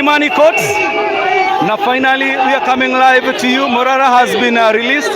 Milimani Court. Now finally we are coming live to you. Morara has been released.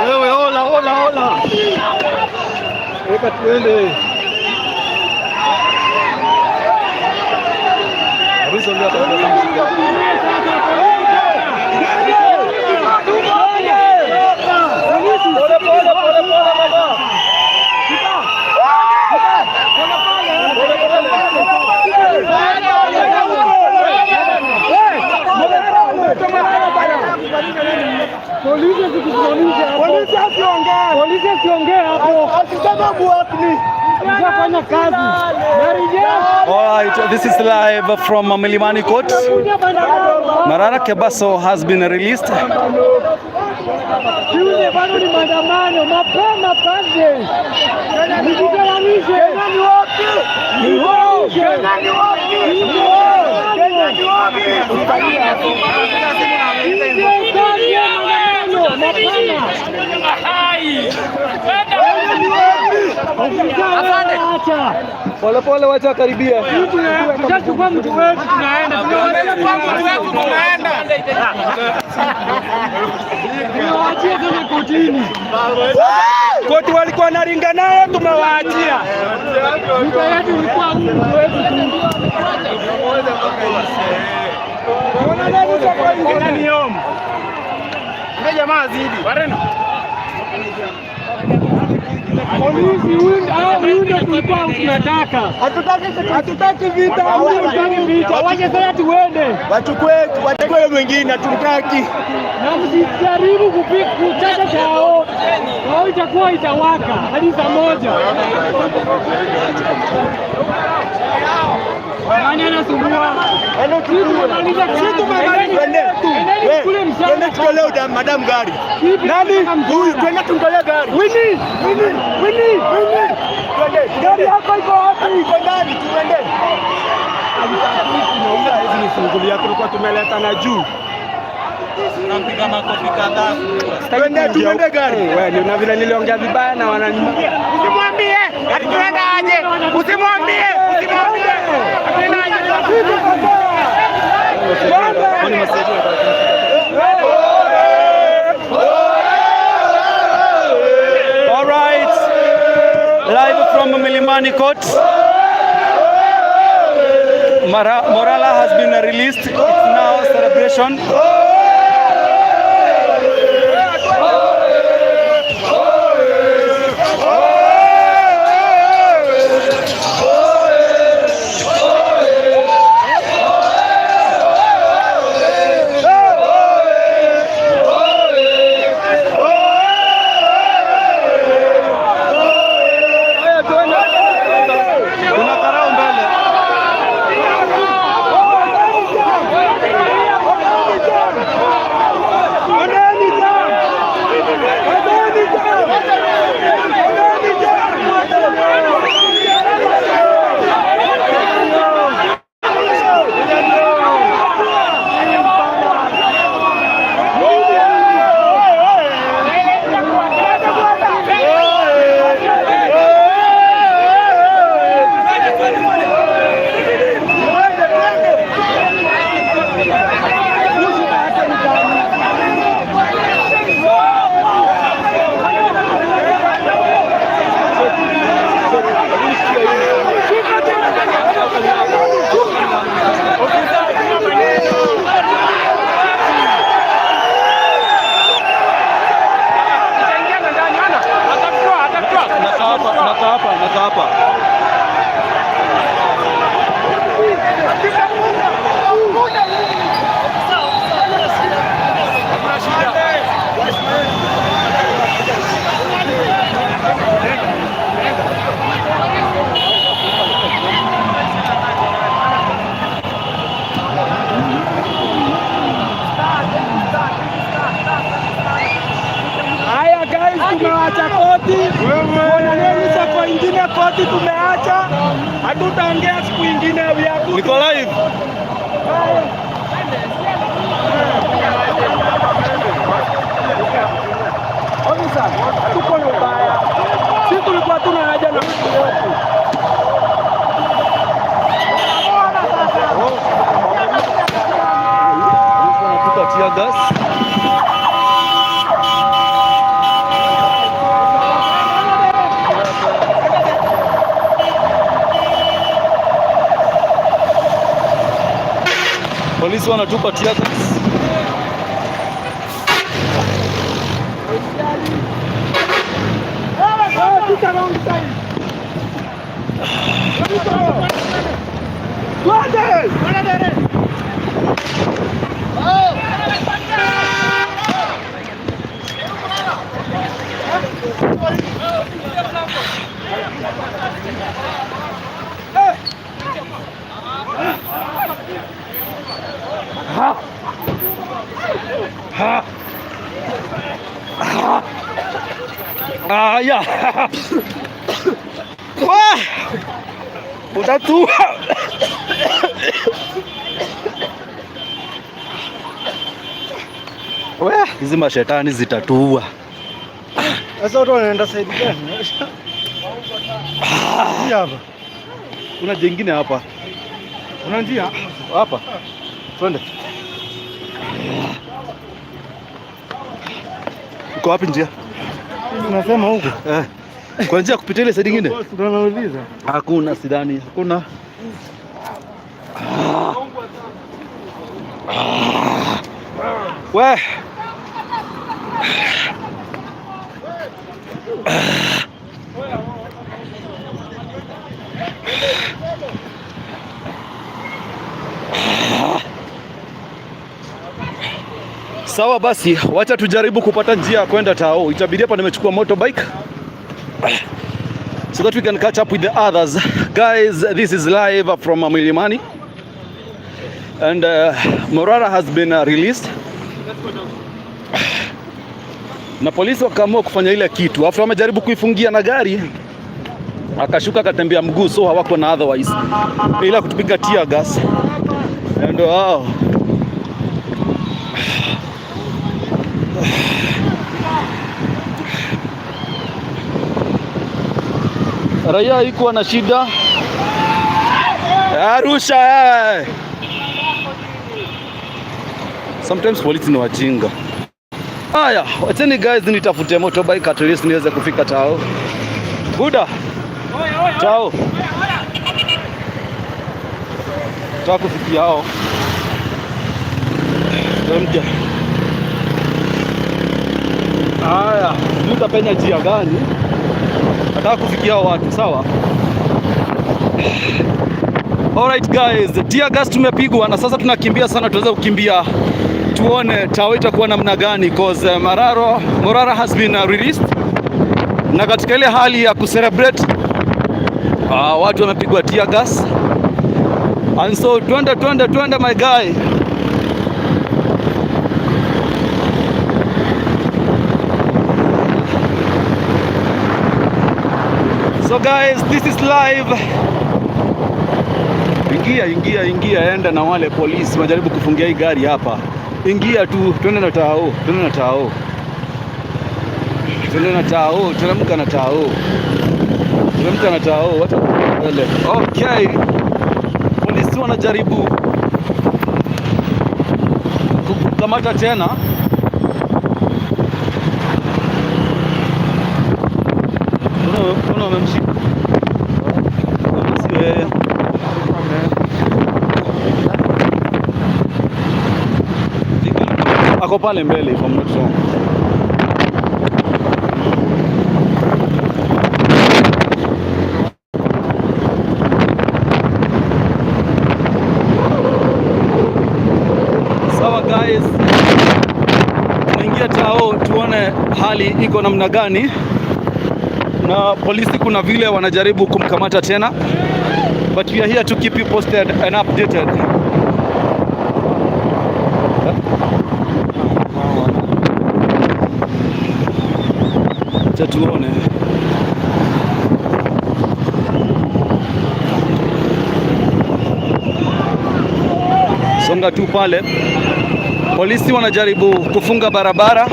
Wewe, hola hola hola. Weka tuende. Ruhusu ndio ataongeza mzigo. Pole pole pole pole baba. Pole pole. Polisi asikusimamishe hapo. Polisi asiongee. Polisi asiongee hapo. Asiseme buakni. Mshafanya kazi. Narejea. All right, this is live from Milimani Court. Kuja maandamano. Morara Kebaso has been released. Tuesday bado ni maandamano mapema Thursday. Mjitayamishe. Kenya ni wapi? Mjitayamishe. Kenya ni wapi? Kenya ni wapi? Tuesday, Thursday maandamano mapema. Kenya ni wapi? Acha. Pole pole, wacha karibia. Tushachukua mtu wetu tunaenda. Tunawaachia tena kotini. Koti walikuwa naringa nayo tumewaachia. Vita yetu ilikuwa huyu mtu wetu tu. Kenya ni home. Jamaa zidi. Polisi huyu huyu ndio tulikuwa tunataka. Hatutaki vita. Hatutaki vita. Wache sasa tuende. Wachukue mwingine, hatutaki. Na msijaribu kucheza chao. Wao itakuwa itawaka hadi saa 1. Nani anasumbua? Sisi tumemaliza kazi. Sisi tumemaliza. Endeni mkule mchana. Twende tutolee madam gari. Nani? Huyu, twende tumtolee gari. Winnie! Winnie, Winnie! Winnie. Twende. Gari yako iko wapi? Iko ndani, twende. Hizi ni fungulia tulikuwa tumeleta na juu. Napiga makofi kadhaa. Twende tuende gari. Wewe na vile niliongea vibaya na wanani. Usimwambie atuenda aje. Usimwambie, usimwambie. Atuenda aje. Kwani masaidia? All right. Live from Milimani Court. Morara has been released. It's now celebration. Kuna karao mbele. wanatoka hapa. Haya guys, tumewacha koti. Kuonaneni siku ingine, koti tumeacha, hatutaongea siku ingine. We are good. Niko live. Officer, hatuko na ubaya. Sisi tulikuwa tuna haja na mtu wetu. Wanatupa tear gas. Polisi wanatupa tear gas. Wewe pita wrong side. Twende! Ah, ya. Wah! Utatua. We, hizi mashetani zitatuua. Sasa watu wanaenda side gani? Hii hapa. Kuna jengine hapa. Kuna njia? Hapa. Twende. Uko wapi njia? Unasema huko. Eh. Kwa njia kupitia ile side nyingine? Ndio nauliza. Hakuna, sidhani. Hakuna. Ah. Ah. We. Sawa basi, wacha tujaribu kupata njia ya kwenda Tao. Itabidi hapa nimechukua motorbike so that we can catch up with the others. Guys, this is live from Milimani and Morara has been released na polisi wakaamua kufanya ile kitu after wamejaribu kuifungia na gari, akashuka akatembea mguu, so hawako na otherwise ila kutupiga tear gas and wow. Raia haikuwa na shida. Arusha eh. Sometimes polisi ni wajinga. Haya, wacheni guys nitafute motorbike at least niweze kufika Tao. Buda. Tao. Nataka kufikia hao. Mja. Haya, sijui utapenya njia gani? Nataka kufikia hao watu, sawa? Alright guys, tear gas tumepigwa na sasa tunakimbia sana, tuweze kukimbia tuone Tao itakuwa namna gani cause Morara has been released na katika ile hali ya kucelebrate watu wamepigwa tear gas and so twende, twende, twende my guy. So guys, this is live. Ingia, ingia, ingia, enda na wale polisi wajaribu kufungia hii gari hapa. Ingia tu, twende na Tao, twende na Tao. Twende na Tao, teremka na Tao. Teremka na Tao, wacha mbele. Okay. Polisi wanajaribu kukamata tena. Kuna wamemshika. Sio yeye. Ako pale mbele if I'm not wrong. Tuone hali iko namna gani, na polisi kuna vile wanajaribu kumkamata tena, but we are here to keep you posted and updated. Acha tuone. Songa tu pale. Polisi wanajaribu kufunga barabara,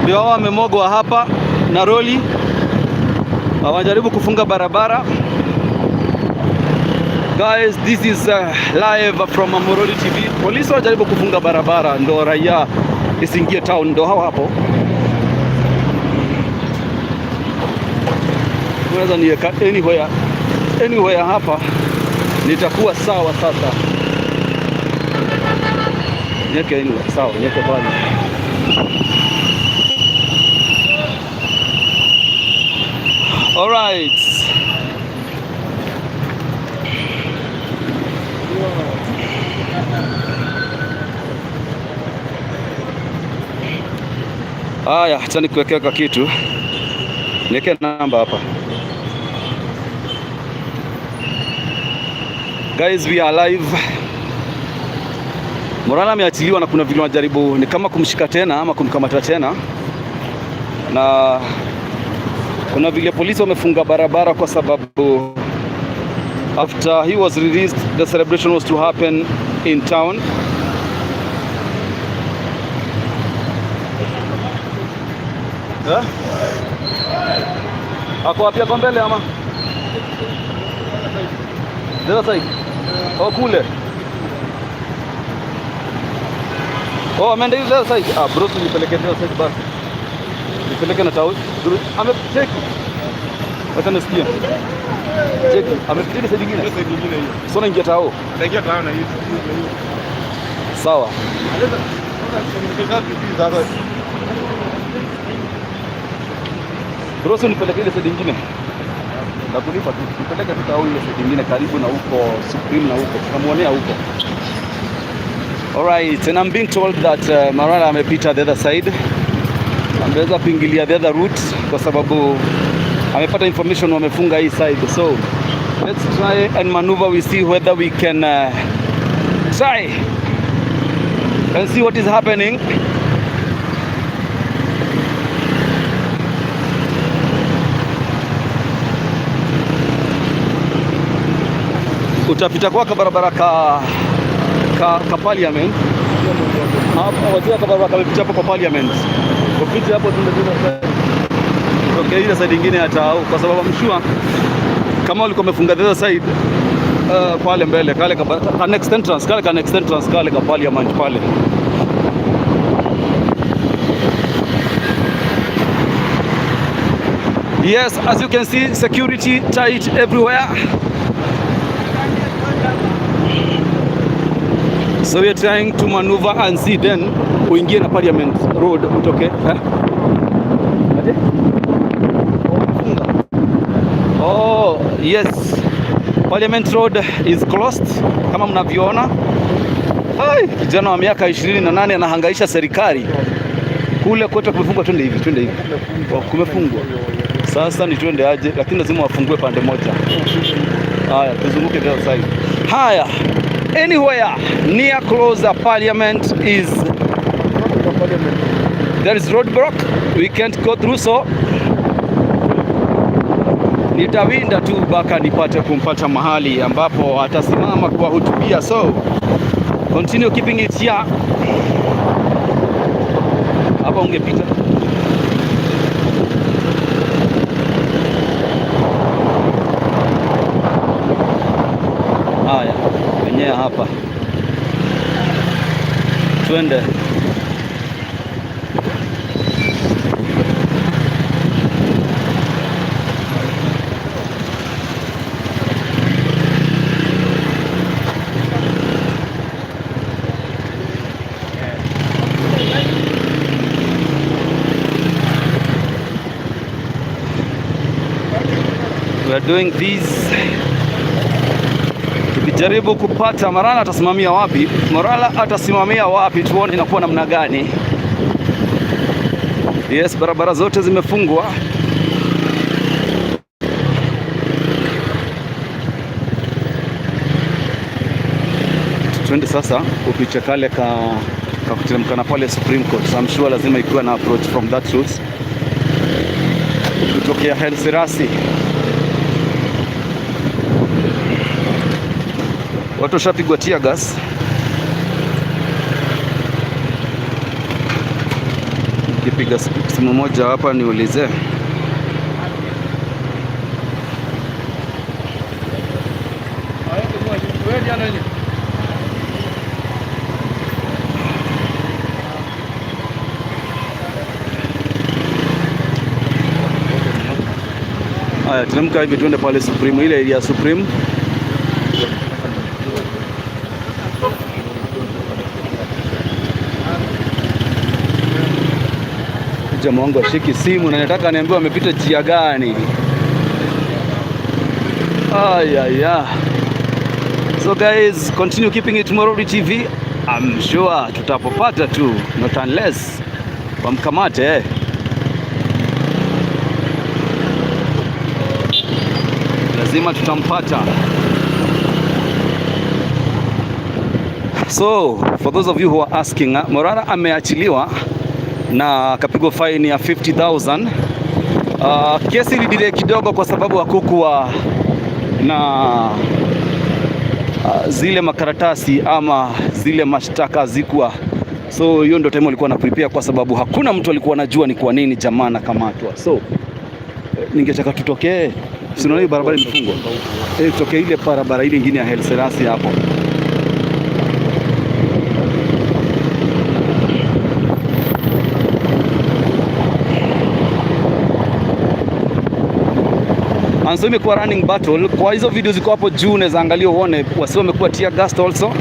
ndio hao wamemwagwa hapa na roli, wanajaribu kufunga barabara. Guys, this is live from Amuroli TV. Polisi wanajaribu kufunga barabara ndo raia isiingie town, ndo hao hapo. Unaweza niweka anywhere, anywhere hapa nitakuwa sawa. Sasa niweke anywhere, sawa, niweke pale. All right. Haya, acha nikuwekea kwa kitu. Niweke namba hapa. Guys, we are live. Morara ameachiliwa na kuna vile wanajaribu ni kama kumshika tena ama kumkamata tena, na kuna vile polisi wamefunga barabara kwa sababu after he was released, the celebration was to happen in town. Eh? Ako wapi? Ako mbele ama the other side? Oh, kule. Oh, ameenda ile other side. Ah, bro, nipeleke the other side basi. Nipeleke na tao. Amecheki. Wacha nisikie. Cheki, amepitia ile side nyingine. Side nyingine hiyo. So naingia tao. Naingia tao na hiyo. Sawa. Sasa Bro, si nipeleke ile side nyingine. Nakulipa tu. Nipeleke tu tao ile side nyingine karibu na huko Supreme na huko. Tunamuonea huko. Alright, and I'm being told that Morara amepita the other side. Ameweza kuingilia the other route kwa sababu amepata information wamefunga hii side. So let's try and maneuver, we see whether we can try and see what is happening. Utapita kwa barabara ka parliament hapo, wajua ka barabara kamepita hapo kwa parliament, upite hapo tu ndio side. Okay, ile side nyingine ya tao, kwa sababu I'm sure kama walikuwa wamefunga the other side, pale mbele kale ka next entrance, kale ka next entrance, kale ka parliament pale. Yes, as you can see, security tight everywhere. So we are trying to maneuver and see, then uingie na Parliament Road utoke. Eh? Aje? Oh, yes. Parliament Road is closed kama mnavyoona. Ai, kijana wa miaka 28 anahangaisha serikali. Kule kwetu kumefungwa, twende hivi, twende hivi. Oh, kumefungwa. Sasa ni twende aje, lakini lazima wafungue pande moja. Haya, tuzunguke the other side. Haya, anywhere near closer Parliament is there is roadblock, we can't go through, so nitawinda tu mpaka nipate kumpata mahali ambapo atasimama kuwahutubia. So continue keeping it here. Hapa ungepita. Haya, wenyewe hapa, twende. We are doing this tukijaribu kupata Morara atasimamia wapi? Morara atasimamia wapi? Tuone inakuwa namna gani. Yes, barabara zote zimefungwa. Twende sasa upiche kale ka kuteremka na pale Supreme Court. So I'm sure lazima ikiwa na approach from that route kutokea Helserasi. Watu washapigwa tear gas. Nikipiga simu moja hapa niulize. Haya, teremka hivi tuende pale Supreme, ile area ya Supreme. Jamaa wangu ashiki simu na nataka niambiwe amepita njia gani. Ay, ay, So guys, continue keeping it Morori TV. I'm sure tutapopata tu, not unless wamkamate, eh. Lazima tutampata. So, for those of you who are asking, Morara ameachiliwa na akapigwa fine ya 50,000. Kesi ilidelay kidogo kwa sababu hakukuwa na zile makaratasi ama zile mashtaka zikuwa, so hiyo ndio time walikuwa na prepare, kwa sababu hakuna mtu alikuwa anajua ni kwa nini jamaa anakamatwa. So ningetaka tutokee, si unaona hiyo barabara imefungwa, tutokee ile barabara ile ingine ya Helserasi hapo. And so imekuwa running battle. Kwa hizo video ziko hapo juu, unaweza angalia uone wasi wamekuwa tear gassed also.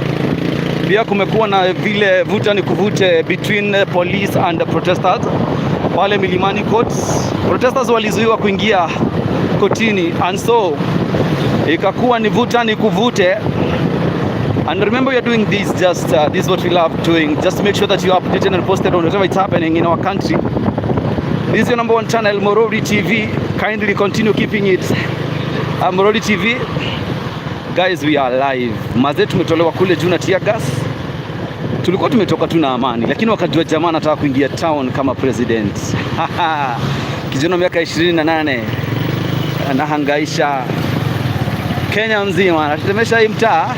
Pia kumekuwa na vile vuta ni kuvute between police and the protesters pale Milimani Court. Protesters walizuiwa kuingia kotini and so ikakuwa ni vuta ni kuvute. And remember, we are doing this just this is what we love doing. Just make sure that you are updated and posted on whatever is happening in our country. This is your number one channel, Morori TV. Kindly continue keeping it Morori TV. Guys, we are live. Mazee, tumetolewa kule juu na tear gas. Tulikuwa tumetoka tu na amani, lakini wakajua jamaa anataka kuingia town kama president. Kijana wa miaka 28 anahangaisha Kenya nzima, anatetemesha hii mtaa.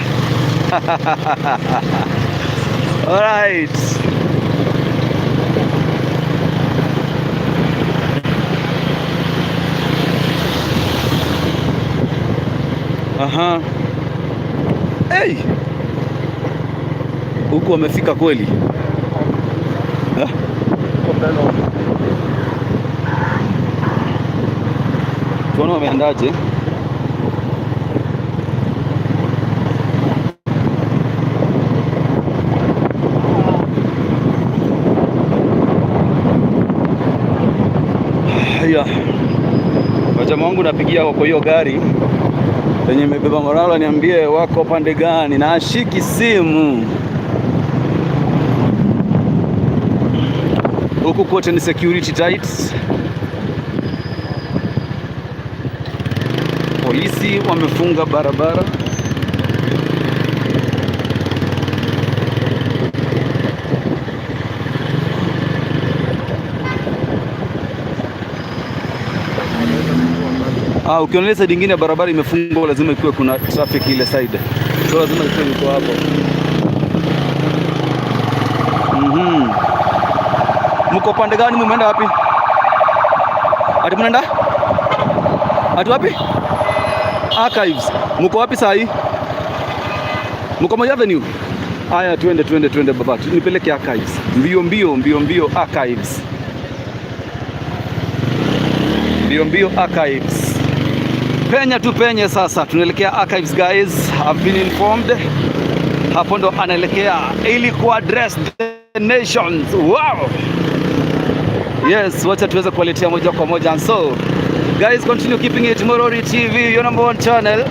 Alright. Aha. Hey! Huku wamefika kweli? Ah. Tuone wameendaje. Haya. Wajamaa wangu napigia kwa hiyo gari penye imebeba Morara, niambie wako pande gani, na ashiki simu. Huku kote ni security tight, polisi wamefunga barabara. Ah, ukiona ile side nyingine ya barabara imefungwa, lazima ikuwe kuna traffic ile side, so lazima ikuwe iko hapo. Mko pande gani? Mumeenda wapi? Ati mnaenda? Ati wapi? Archives. Mko wapi saa hii? Mko Moi Avenue? Aya, twende, twende, twende baba. Nipeleke archives. Mbio mbio mbio mbio archives. Mbio mbio archives. Penya tu penye sasa. Tunaelekea archives, guys. I've been informed. Hapo ndo anaelekea ili ku address the nations. Wow. Yes, wacha tuweze kuwaletea moja kwa moja. And so, guys, continue keeping it Morori TV, your number one channel.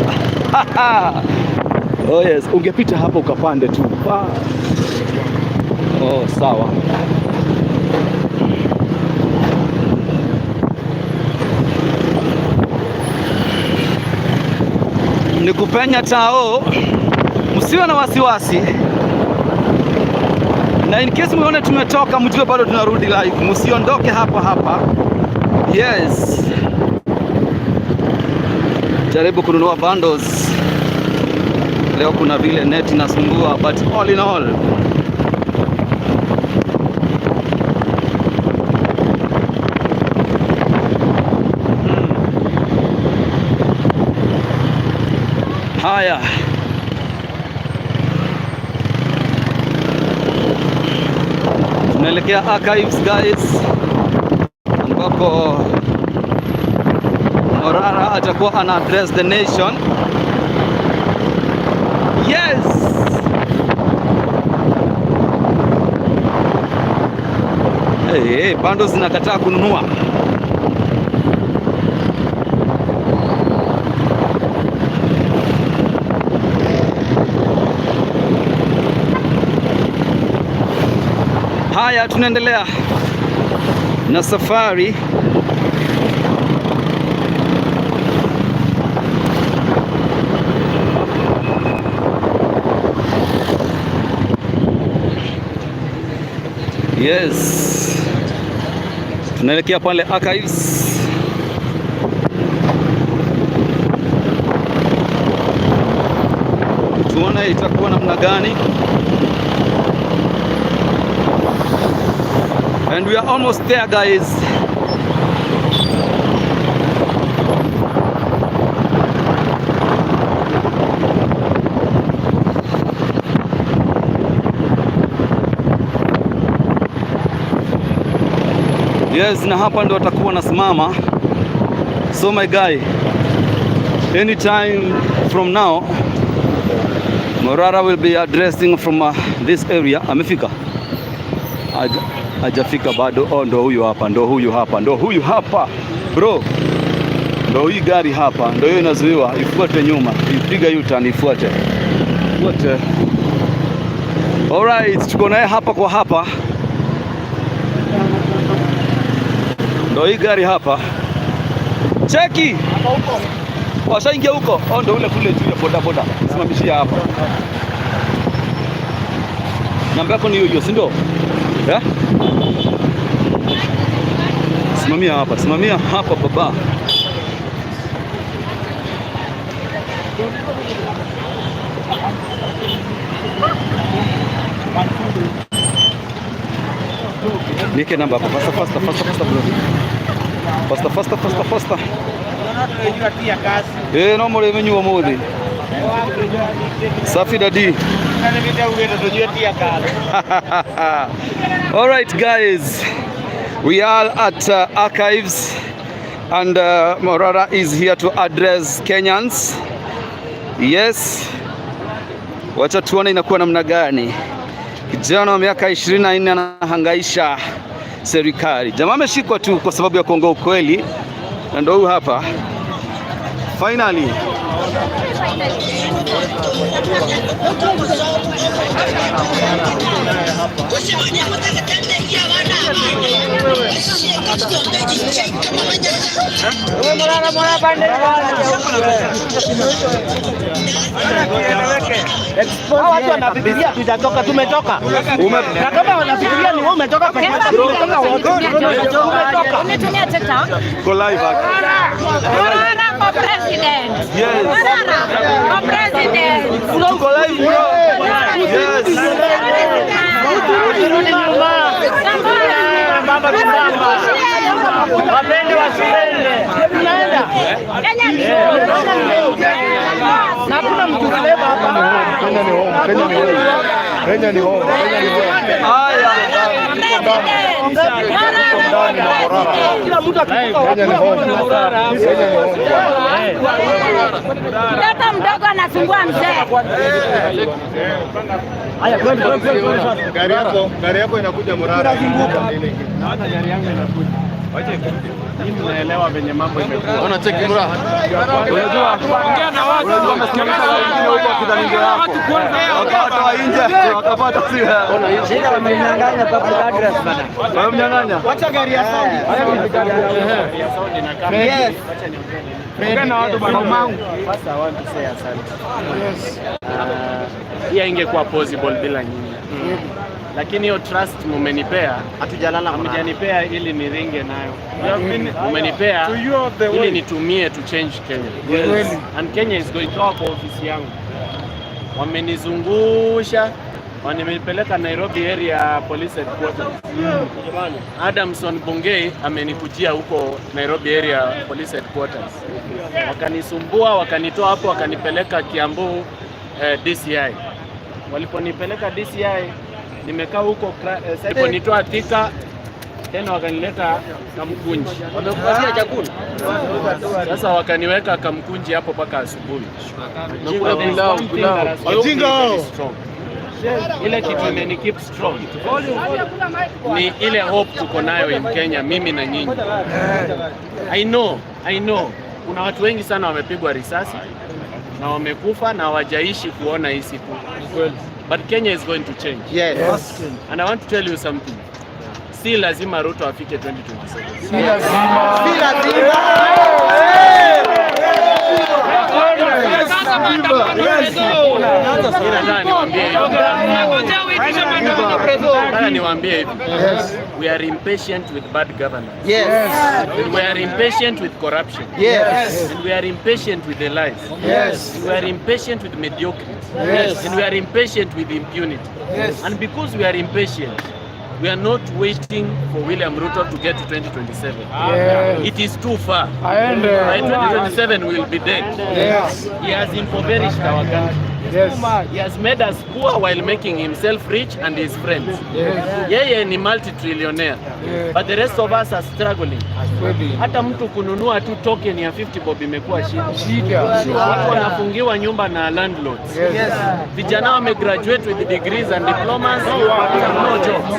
Oh yes, ungepita hapo ukapande tu. Oh, sawa. Ni kupenya tao, msiwe na wasiwasi, na in case muone tumetoka, mjue bado tunarudi live, msiondoke hapa hapa. Yes, jaribu kununua bundles leo, kuna vile net inasumbua, but all in all. Haya, tunaelekea Archives, guys, ambapo Morara atakuwa ana address the nation. Yes. Hey, hey, bando zinakataa kununua. Haya, tunaendelea na safari. Yes, tunaelekea pale Archives. Tuone itakuwa namna gani. And we are almost there, guys. Yes, na hapa ndo watakuwa wanasimama. So my guy, anytime from now Morara will be addressing from this area. Amefika? Hajafika bado. Oh, ndo huyu hapa, ndo huyu hapa, ndo huyu hapa bro, ndo hii gari hapa, ndo hiyo inazuiwa, ifuate nyuma, ipiga U-turn, ifuate, ifuate. Alright, tuko naye hapa kwa hapa, ndo hii gari hapa. Cheki, washaingia huko. Oh, ndo ule kule juu ya boda boda, simamishia hapa. Namba yako ni hiyo hiyo, si ndio? Eh? Simamia hapa, simamia hapa baba. Niweke namba hapo. Faster, faster, faster, faster, bro. Faster, faster, faster, faster. Eh, no more menyu muthi. Safi, daddy. All right, guys. We are at Archives and Morara is here to address Kenyans. Yes. Wacha tuone inakuwa namna gani. Kijana wa miaka 24 anahangaisha serikali. Jamaa ameshikwa tu kwa sababu ya kuongea ukweli, na ndio huyu hapa. Finally. Hawa watu wanafikiria tutatoka, tumetoka. Na kama wanafikiria ni wewe umetoka peke yako, tumetoka wote. Tumetoka. Umetumia TikTok? Go live hapa. Morara for president. Yes. Morara for president. Tuko live, bro. Yes. Baba tumbamba. Wapende wasipende. Tunaenda. Na hakuna mtu kuleba hapa. Kenya ni home, Kenya ni home. Kenya ni home, Kenya ni home. Haya. Ndani na Morara. Kila mtu akitoka Kenya ni home. Kenya ni home. Mtoto mdogo anasumbua mzee. Haya, twende, twende, twende. Gari yako inakuja, Morara. Mimi naelewa venye mambo imekuwa. Unacheki Morara. Unajua wamesimamisha wengine huko wakidhani ndio yako. Wakawatoa nje, wakapata si. Shida wamenyang'anya public address bana. Wamemnyang'anya. Wacha gari ya sound. Yes. First I want to say asante. Hii haingekuwa possible bila nyinyi. Lakini hiyo trust mumenipea, Hatujalala. Hamjanipea ili niringe nayo. Mumenipea ili nitumie to change Kenya. And Kenya is going to kwa ofisi yangu. Wamenizungusha, wamenipeleka Nairobi Area Police Headquarters. Adamson Bungei amenikujia huko Nairobi Area Police Headquarters. Wakanisumbua, wakanitoa hapo, wakanipeleka Kiambu DCI. Waliponipeleka DCI nimekaa huko waliponitoa Thika tena wakanileta Kamkunji. Wamekupatia chakula? Sasa wakaniweka Kamkunji hapo mpaka asubuhi. But there is one thing that has kept me very strong. Ile kitu imeni keep strong ni ile hope tuko nayo in Kenya, mimi na nyinyi. I know, I know. Kuna watu wengi sana wamepigwa risasi na wamekufa na hawajaishi kuona hii siku. But Kenya is going to change. Yes. And I want to tell you something. Si lazima Ruto afike 2027. Si lazima. Nataka niwaambie hivi. Nataka niwaambie hivi. We are impatient with bad governance. And we are impatient with corruption. And we are impatient with the lies. And we are impatient with mediocrity. And we are impatient with impunity. And because we are impatient, we are not waiting for William Ruto to get to 2027. It is too far. By 2027, we will be dead. He has impoverished our country. He has made us poor while making himself rich and his friends. Yeye ni multi-trillionaire. But the rest of us are struggling. Hata mtu kununua tu token ya 50 bob imekuwa shida. Watu wanafungiwa nyumba na landlords. Vijana wamegraduate with degrees and diplomas, no jobs.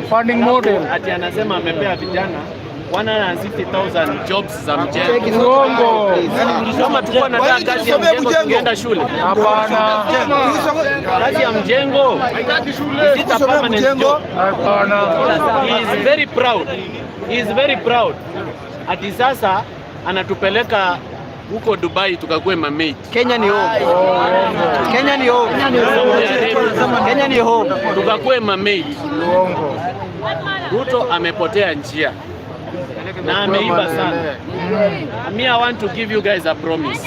Funding model. Ati anasema amepea vijana 160,000 jobs za mjengo. Uongo. Kama tulikuwa nataka kazi ya mjengo tungeenda shule. Hapana. Kazi ya mjengo is it a permanent job? Hapana. He is very proud. He is very proud. Ati sasa anatupeleka huko Dubai tukakue mamaid. Kenya ni home. Kenya ni home. Saudi Arabia. Kenya ni home. Tukakue mamaid. Uongo. Ruto amepotea njia na ameiba sana. Me, I want to give you guys a promise.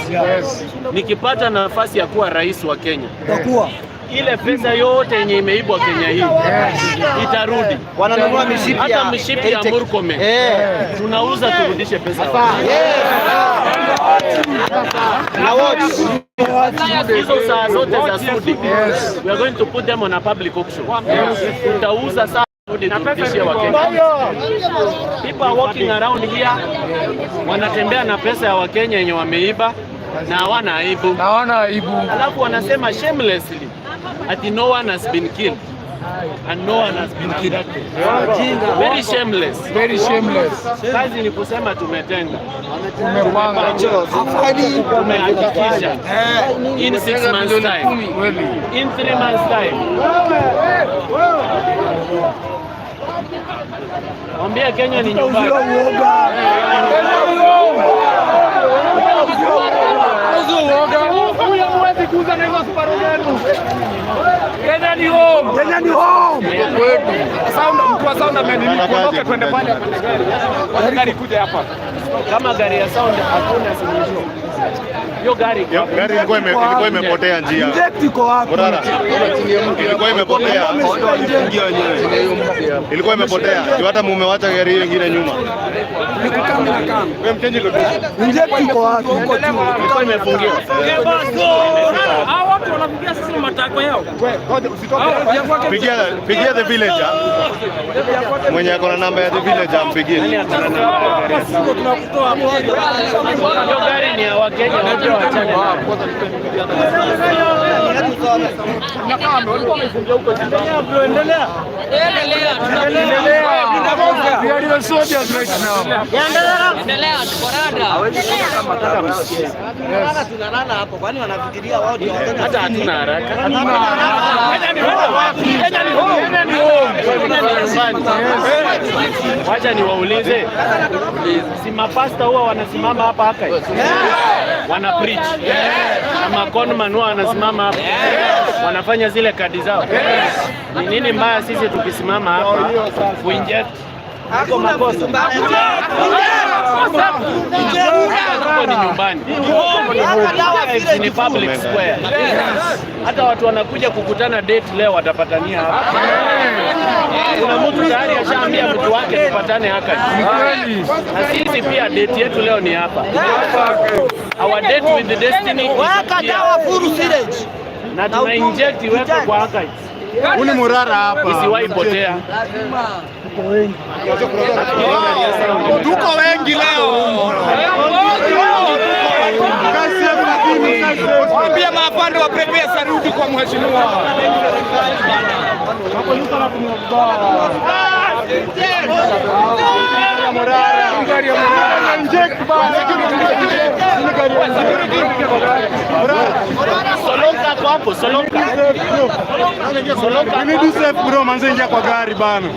Nikipata nafasi ya kuwa rais wa Kenya, ile pesa yote yenye imeibwa Kenya hii itarudi. Wananunua mishipi Hata ya mshipi ya Murkomen tunauza turudishe pesa. Na watch. Hizo saa zote za Sudi, we are going to put them on a public auction. Tutauza saa Sudi turudishie Wakenya. People are walking around here, wanatembea na pesa ya Wakenya yenye wameiba na hawana aibu. Naona aibu. Alafu wanasema shamelessly ati no one has been killed and no one has been abducted. Very shameless. Very shameless. Kazi ni kusema tumetenga, Tumepanga. Tumehakikisha in 6 months time, Kweli. In 3 months time. Mwambie Kenya ni nyumbani. Huyo huwezi kuuza na hizo Subaru zenu. Kenya ni home. Kenya ni home. Kwetu. Sound, mtu wa sound amenini, kuondoka twende pale gari. Gari kuja hapa. Kama gari ya sound hakuna suluhisho. Hiyo gari iko wapi? Gari ilikuwa imepotea njia. Inject iko wapi? Morara. Ilikuwa imepotea. Ilikuwa imepotea. Juu hata mumewacha gari hiyo ingine nyuma. Wewe mchange location. Inject iko wapi? Ilikuwa imefungiwa. Hao watu wanapigia sisi matakwa yao. Pigia pigia the villager. Mwenye ako na namba ya the villager ampigie. Nani ako na namba ya gari ya sound? Hiyo gari ni ya Wakenya wote, wachane nayo. Endelea. We are your soldiers right now. Endelea, tuko rada. Tunalala hapo, kwani wanafikiria wao ndio watoto? Hata hatuna haraka. Kenya ni home. Kenya ni home. Wacha niwaulize, si mapasta huwa wanasimama hapa haka wana preach na maconman huwa wanasimama hapa wanafanya zile kadi zao. Ni nini mbaya sisi tukisimama hapa kuinject? Iko makosa? Huko ni nyumbani, ni public square. Hata watu wanakuja kukutana date leo watapatania hapa. Kuna mtu tayari ashaambia mtu wake tupatane haka. Na sisi pia date yetu leo ni hapa. Our date with the destiny is Weka here. dawa full syringe. Na tuna inject iwekwe kwa archives. Huu ni Morara hapa. Isiwahi potea. Tuko wengi leo. Kazi yetu lakini kazi yetu. Waambie maafande wa prepare saruti kwa mheshimiwa. Inject bana. Morara. Solonka ako hapo, Solonka. Solonka. We need you safe bro, manze ingia kwa gari bana.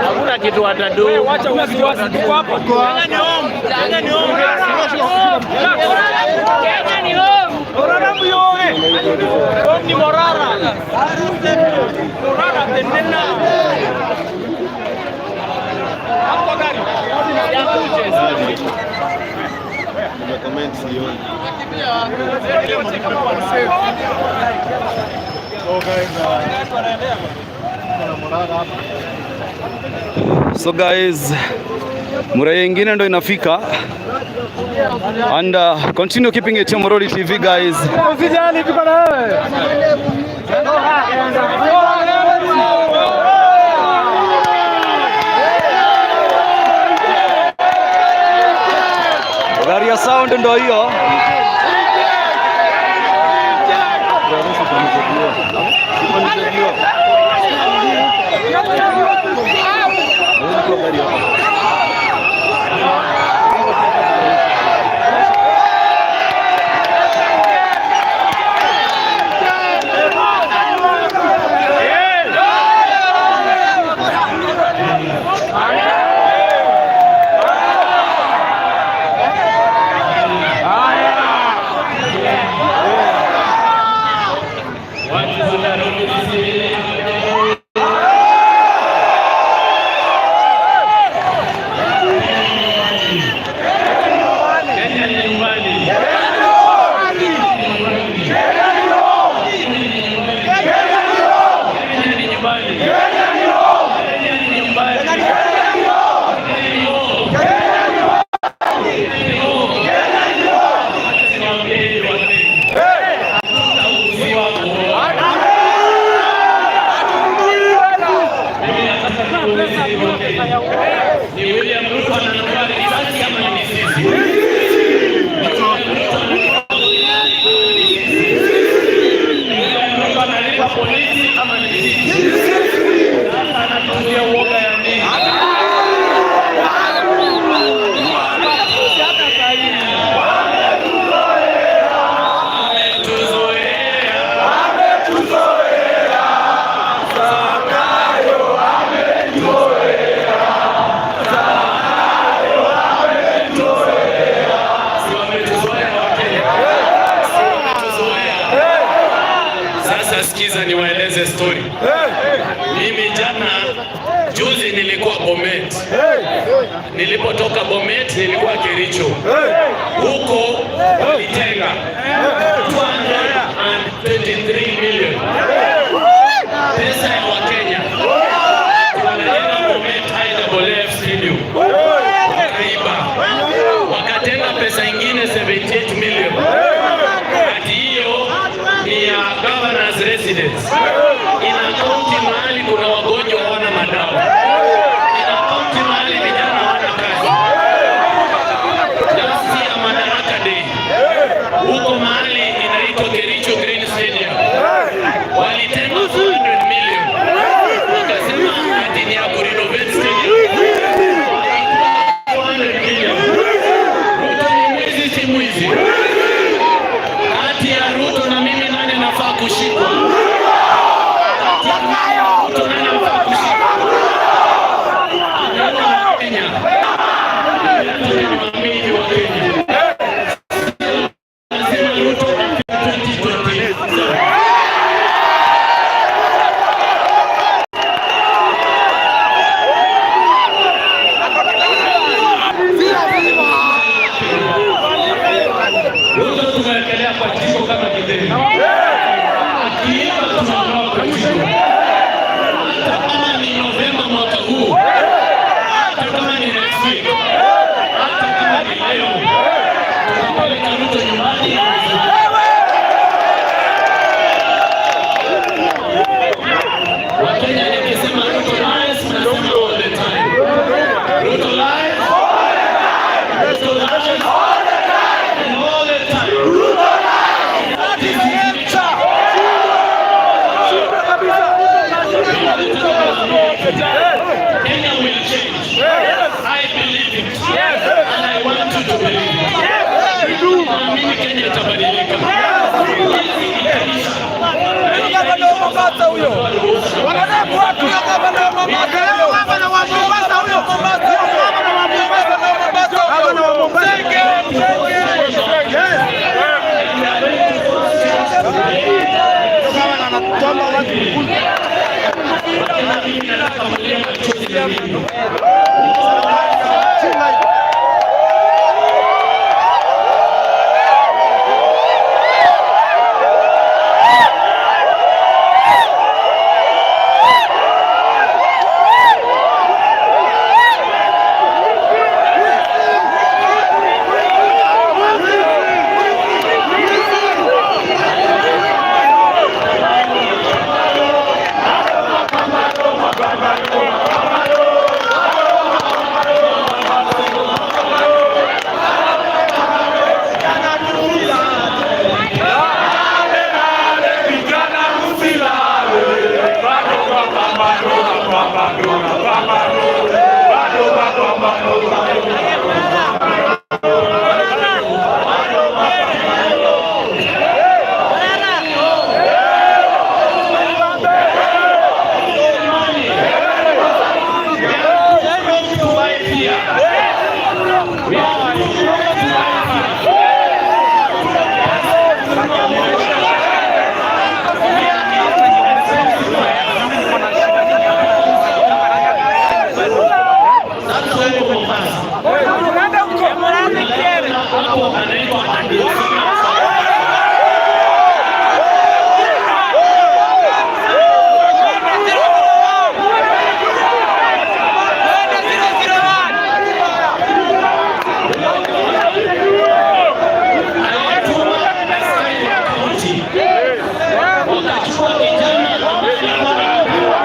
Hakuna kitu watadu. Wacha wasiwasi, tuko hapa. Kenya ni home. Kenya ni home. Kenya ni home. Morara myoe. Home ni Morara. Morara tendena. Hapo gari. Nimecomment sioni. So guys, kuna Morara hapa. So guys, muraya ingine ndo inafika and continue keeping it Moroli TV, guys. Usijali, tuko na wewe. Gari ya sound ndo hiyo. Kenya ni nyumbani. Kenya ni nyumbani. Kenya ni nyumbani. Acha niwaambie hivi watu wengi. Hatutauziwa uongo. Mimi nataka nikuulize hivi Wakenya. Ni William Ruto ananunua risasi ama ni sisi? William Ruto analipa polisi ama ni sisi? Sasa anatuuzia uoga ya nini? Ametuzoea. Si wametuzoea Wakenya? Si wametuzoea? Sasa sikiza niwaeleze story. Mimi jana juzi nilikuwa Bomet. Nilipotoka Bomet nilikuwa Kericho. Huko walitenga 223 million pesa ya Wakenya. Wanajenga Bomet IAAF Stadium. Wakaiba. Wakatenga pesa ingine 78 million. Ati hiyo ni ya governor's residence. Ina kaunti mahali kuna wagonjwa hawana madawa. Ina kaunti mahali vijana hawana kazi. Last year Madaraka Day, huko mahali inaitwa Kericho Green mwizi? Kati ya Ruto na mimi nani anafaa kushikwa? Kati ya Ruto nani anafaa kushikwa? Kenya. Niwaambie hivi Wakenya. Lazima Ruto afe 2027. Ruto tumewekelea kwa jiko kama githeri. Akiiva tunaondoa kwa jiko. Hata kama ni Novemba mwaka huu, hata kama ni next week, hata kama ni leo, tunapeleka Ruto nyumbani. Wakenya, nikisema Ruto lies, mnasema all the time. Ruto lies, Ruto lies, and all the time. That is his. Kenya will change. I believe it. And I want you to believe it. Naamini Kenya itabadilika. Hizi itaisha. Gavana wa Mombasa huyo. Gavana wa Mombasa huyo. Gavana wa Mombasa huyo. Gavana wa Mombasa. Gavana wa Mombasa. Gavana anatamba watu. Mimi nataka mlie machozi na mimi. Sasa huko Mombasa. Hapo anaitwa Andrew. Alituma askari wa kaunti wakachukua kijana ambaye alikuwa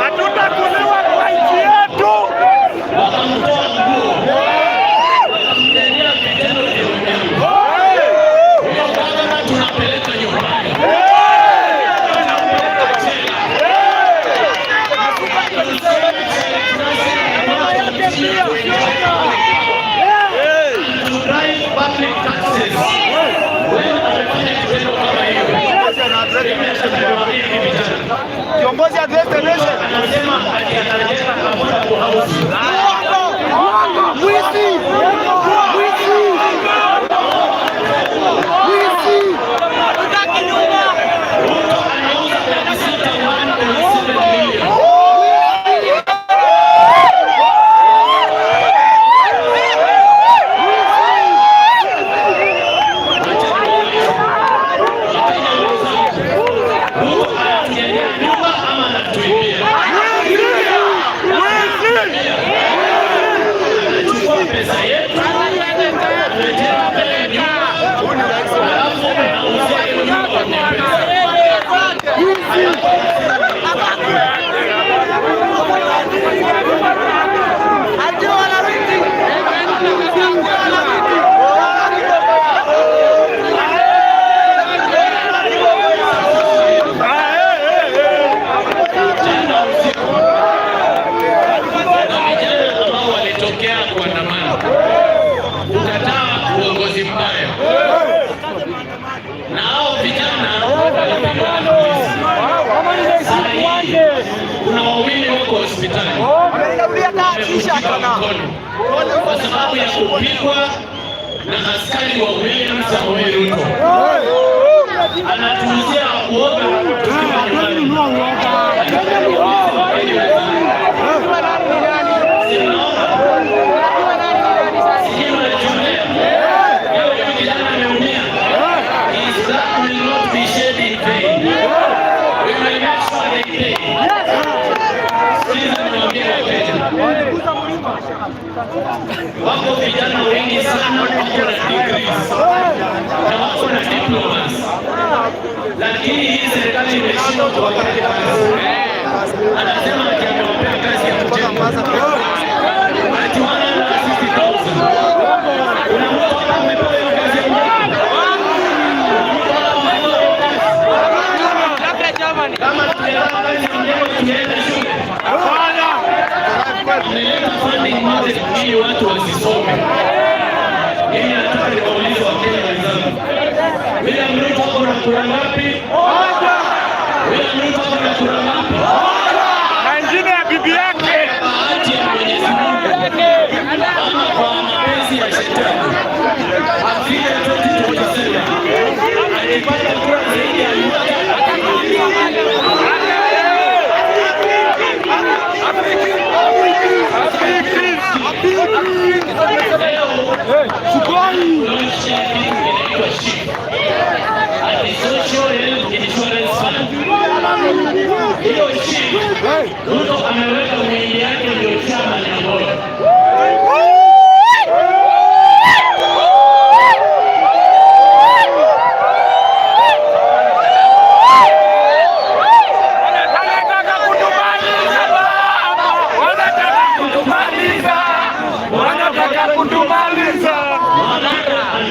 Hatutakuliwa kwa nchi yetu. Wakamtoa nguo, wakamtendea vitendo. mkono kwa sababu ya kupigwa na askari wa William Samoei Ruto. Anatuuzia uoga tukiwa nyumbani. Sijui mnajionea. Leo huyu kijana ameumia. His blood will not be shed in vain. We will make sure they pay. Sikiza niwaambie Wakenya. Wako vijana wengi sana wako na degrees na wako na diplomas, lakini hii serikali imeshindwa kuwapea kazi. Anasema ati amewapea kazi ya mjengo ati 160,000. Kuna mtu hapa amepewa hiyo kazi ya mjengo? Kuna mtu hapa amepewa hiyo kazi? Kama tungetaka kazi ya mjengo tungeenda shule? Ameleta funding model ili watu wasisome. Mimi nataka niwaulize Wakenya wenzangu, William Ruto ako na kura ngapi? William Ruto ako na kura ngapi? Na ingine ya bibi yake. Bahati ya Mwenyezi Mungu ama kwa mapenzi ya shetani, afike 2027 akipata kura zaidi ya moja. Leo launch kitu kinaitwa SHIF, ati Social Health Insurance Fund. Hiyo SHIF, Ruto ameweka mwili yake ndio chama ya board. Wanataka kutumaliza baba. Wanataka kutumaliza. Wanataka kutumaliza.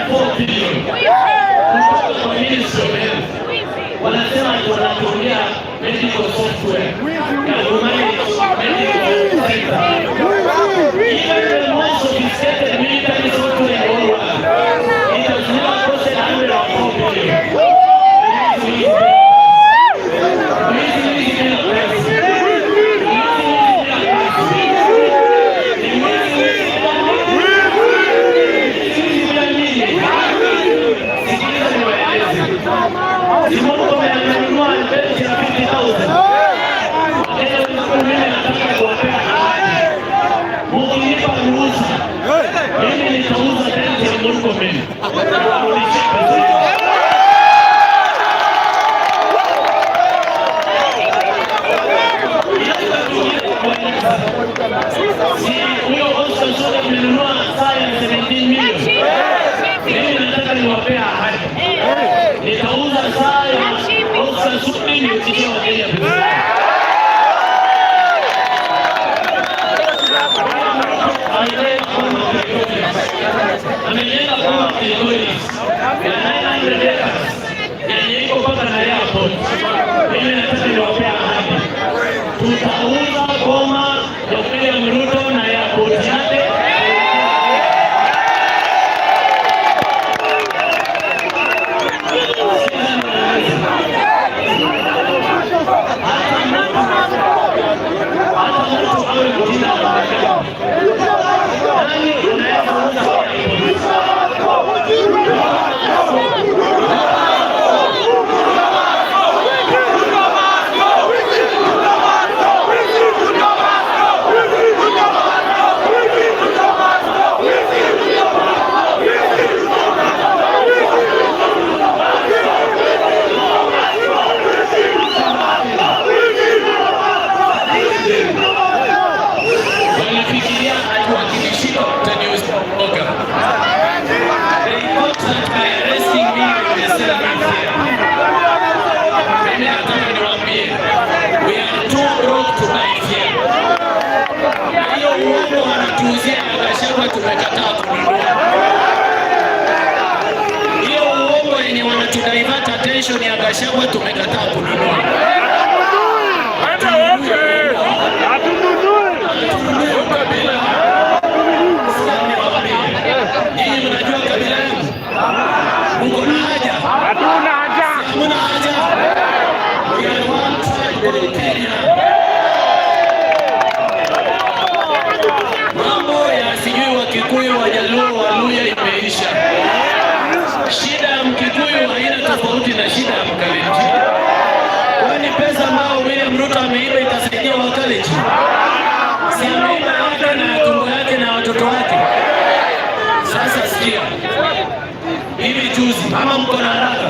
104 billion kutoka kwa Ministry of Health. Wanasema ati wanatumia medical software ya kumanage medical center. Even the most sophisticated military software in the whole world, it has never costed 104 billion. Wizi, wizi bila pesa. Wizi, wizi bila pesa. Ni wizi, wizi bila wizi bila nini? Sikiliza niwaeleze. Si Murkomen amenunua belt ya 50,000. Wakenya wenzangu, mimi nataka kuwapea ahadi. Mkinipa ruhusa, mimi nitauza belt ya Murkomen. Niwarudishie pesa. Nataka kueleza. Si huyo Oscar Sudi amenunua saa ya 17 million. Mimi nataka niwapea ahadi. Nitauza saa ya Oscar Sudi nirudishie Wakenya pesa. Amejenga boma Kilgoris. Amejenga boma Kilgoris ya 900 acres yenye iko mpaka na airport. Mimi nataka niwapea ahadi. Tutauza boma ya William Ruto na airport yake. Hata mtu awe mjinga namna gani, nani unaweza uza airport? Walifikiria ati wakinishika wataniuzia uoga. They thought that by arresting me they will sell me fear. Mimi nataka niwaambie, we are too broke to buy fear. Na hiyo uongo wanatuuzia ya Gachagua tumekataa kununua. Hiyo uongo yenye wanatudivert attention ya Gachagua tumekataa kununua. Hatununui. Hatununui ukabila. Sikia niwaambie. Nyinyi mnajua kabila yangu? Mko na haja? Hatuna haja. Hamna haja? We are one tribe called Kenya. Mambo mtoto wake. Sasa sikia, hivi juzi, ama mko na haraka?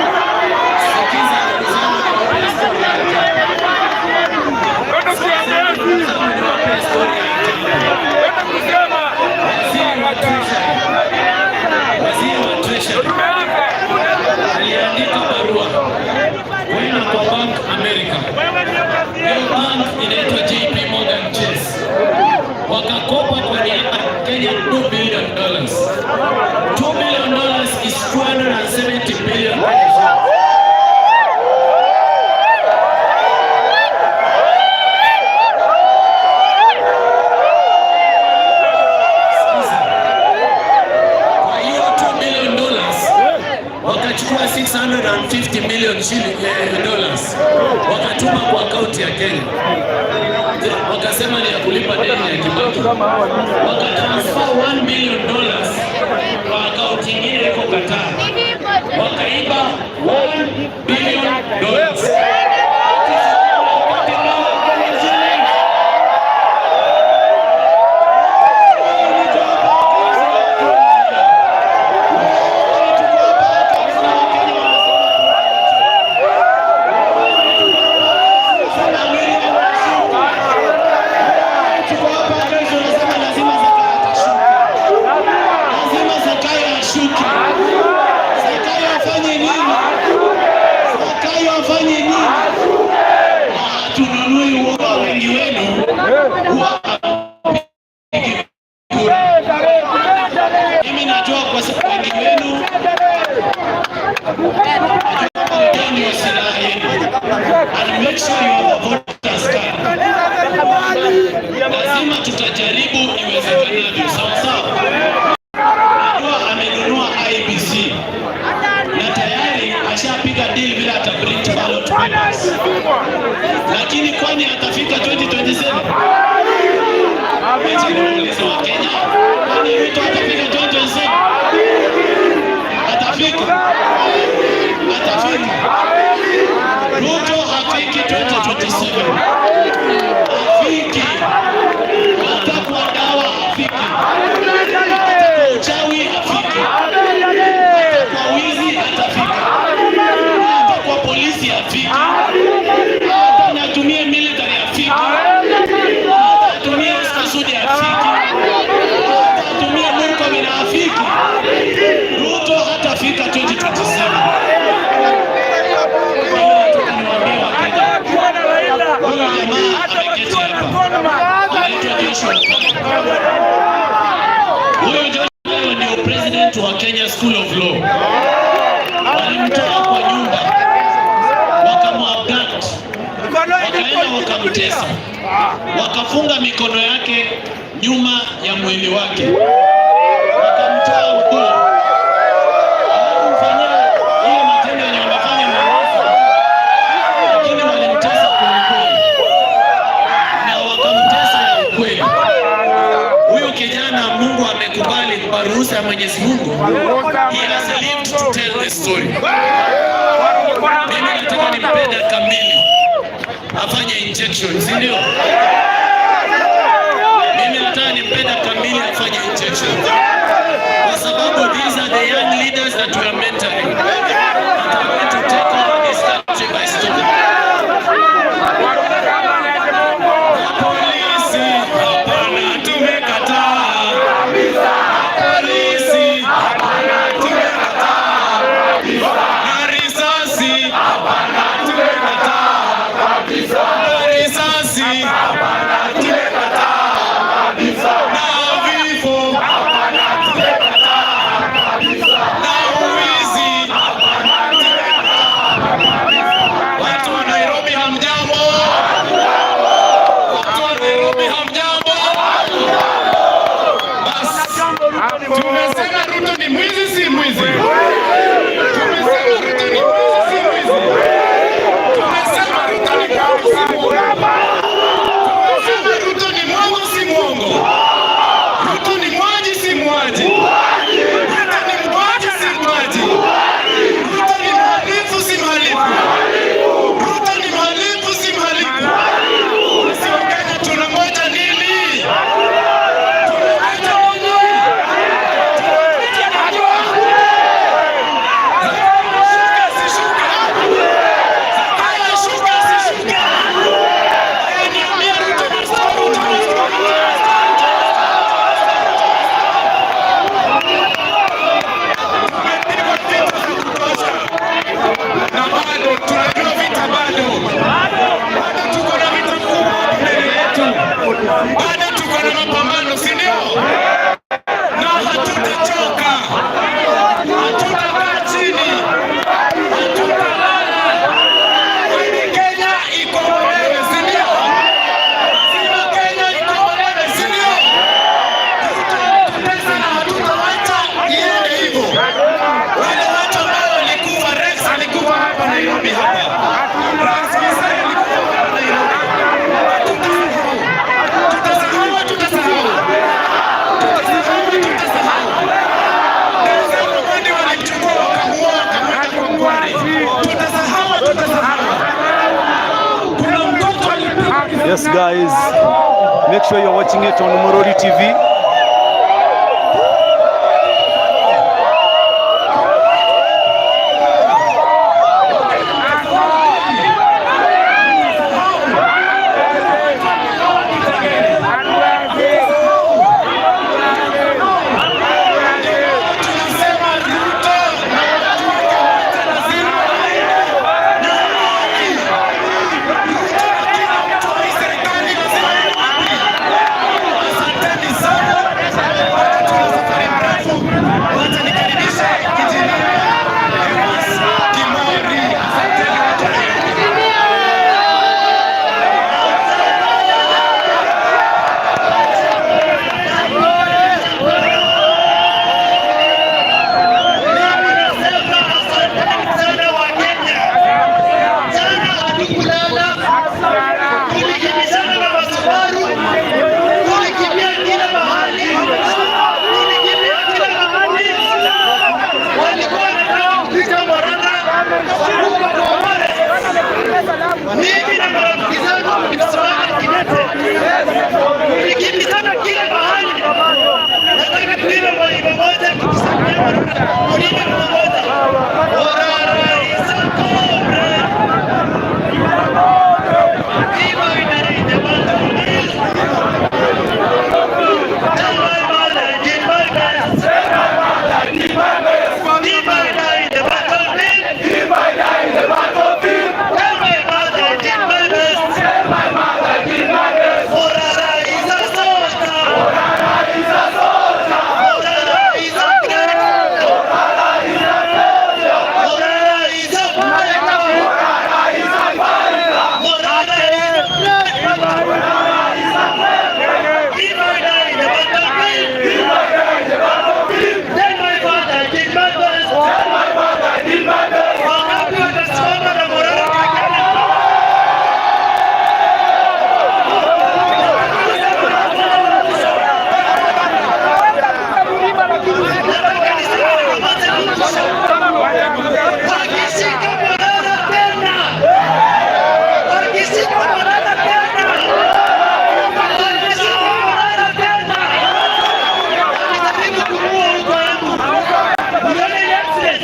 Sikiza ndugu zangu, niwape story ya ajabu. Ndugu zangu, niwape story ya ajabu. Waziri wa Treasury aliandika barua kwenda kwa Bank America. Hiyo bank inaitwa JP Morgan Chase. Wakakopa kwa niaba ya Kenya $2 billion. $2 billion is 270 billion. Sikiza. Kwa hiyo $2 billion wakachukua 650 million shilling, dollars wakatuma kwa akaunti ya Kenya, wakasema ni ya kulipa deni ya Kibaki. Wakatransfer $1 million kwa akaunti ingine iko Qatar, wakaiba $1 billion. Kenya shillings. Tuko hapa kesho, nasema lazima Zakayo atashuka. Lazima Zakayo ashuke. Zakayo afanye nini? Zakayo afanye nini? Na hatununui uoga. Wengi wenu huwa hawapigi kura. Mimi najua kwa sababu wengi wenu najua ndio silaha yenu. And make sure you have a voters card. Lazima tutajaribu iwezekanavyo, sawa sawa. Najua amenunua IEBC na tayari ashapiga deal vile ataprint ballot papers, lakini kwani atafika 2027? Wacha niwaulize Wakenya, kwani Ruto atafika 2027? Atafika? Atafika? Ruto hafiki 2027. Hafiki. Hata kwa dawa hafiki. Hata kwa uchawi hafiki. Hata kwa wizi hatafika. Hata kwa polisi hafiki. Hata natumie military hafiki. Hata atumie Oscar Sudi hafiki. Hata atumie Murkomen hafiki. Ruto hatafika 2027. Mimi nataka niwaambie Wakenya, huyu jamaa ameketi hapa anaitwa Joshua Kamau. Huyu Joshua leo ndio president wa Kenya School of Law. Walimtoa kwa nyumba, wakamuabduct, wakaenda wakamtesa, wakafunga mikono yake nyuma ya mwili wake, wakamtoa nguo. Hawakumfanyia ile matendo yenye wamefanya Mombasa, lakini walimtesa kwelikweli na wakamtesa ya ukweli. Huyu kijana Mungu amekubali kwa ruhusa ya Mwenyezi Mungu, he has lived to tell the story. Mimi nataka nimpe dakika 2 afanye injection, si ndio? Mimi nataka nimpe dakika 2 afanye injection, kwa sababu these are the young leaders that we are mentoring that are going to take over this country by storm. Polisi, hapana, tumekataa. Polisi, hapana, tumekataa. Na risasi, hapana, tumekataa. Na risasi. Yes guys, make sure you're watching it on Morori TV. Tulikimbizana na masubaru, tulikimbia kila mahali, tulikimbia kila mahali. Walikuwa wanataka kupiga Morara huko Bomare. Mimi na marafiki zangu tulisimama kidete, tulikimbizana kila mahali. Nataka tuimbe wimbo moja tukisalimia Morara, tuimbe pamoja. Morara is a comrade. Divided in the battlefield. Tell my mother I did my best. Divided in the battlefield. Tell my mother I did my best. Morara is a soldier. Morara is a great. Morara is a fighter. Morara is a Divided in the battlefield. Tell my father I did my best. Wangapi watasimama na Morara tuwekane? Nataka niseme pamoja mwisho. Wakishika Morara tena, wakishika Morara tena, wakishika Morara tena, wakijaribu kumuua huko yangu, unaona ile accident?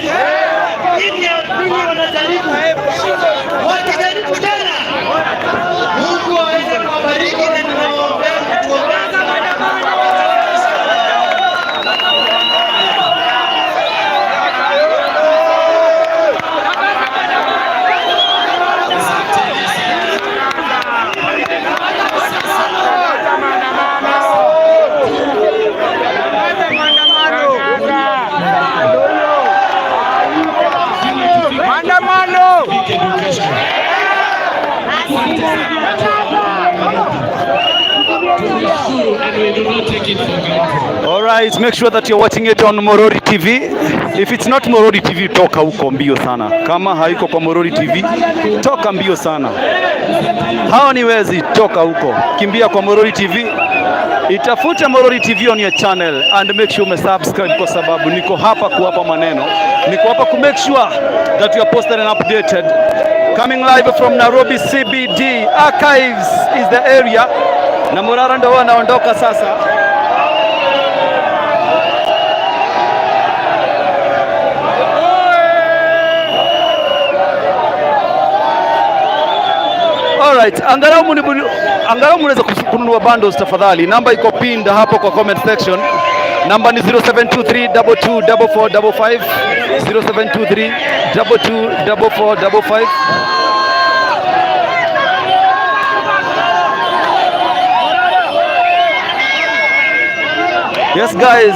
Hii ni ya pili wanajaribu, wakijaribu tena, Mungu aweze kuwabariki na tunawaombea kutuombea. Maandamano! And we do not take it for granted. All right, make sure that you're watching it on Morori TV. If it's not Morori TV, toka huko mbio sana. Kama haiko kwa Morori TV, toka mbio sana. Hao ni wezi, toka huko. Kimbia kwa Morori TV. Itafute Morori TV on your channel and make sure umesubscribe kwa sababu niko hapa kuwapa maneno. Niko hapa ku make sure that you are posted and updated. Coming live from Nairobi CBD. Archives is the area. Na Morara ndo wanaondoka sasa. Alright, angalau mnaweza kununua bundles tafadhali. Namba iko pinned hapo kwa comment section. Namba ni 0723224455, 0723224455. Yes guys.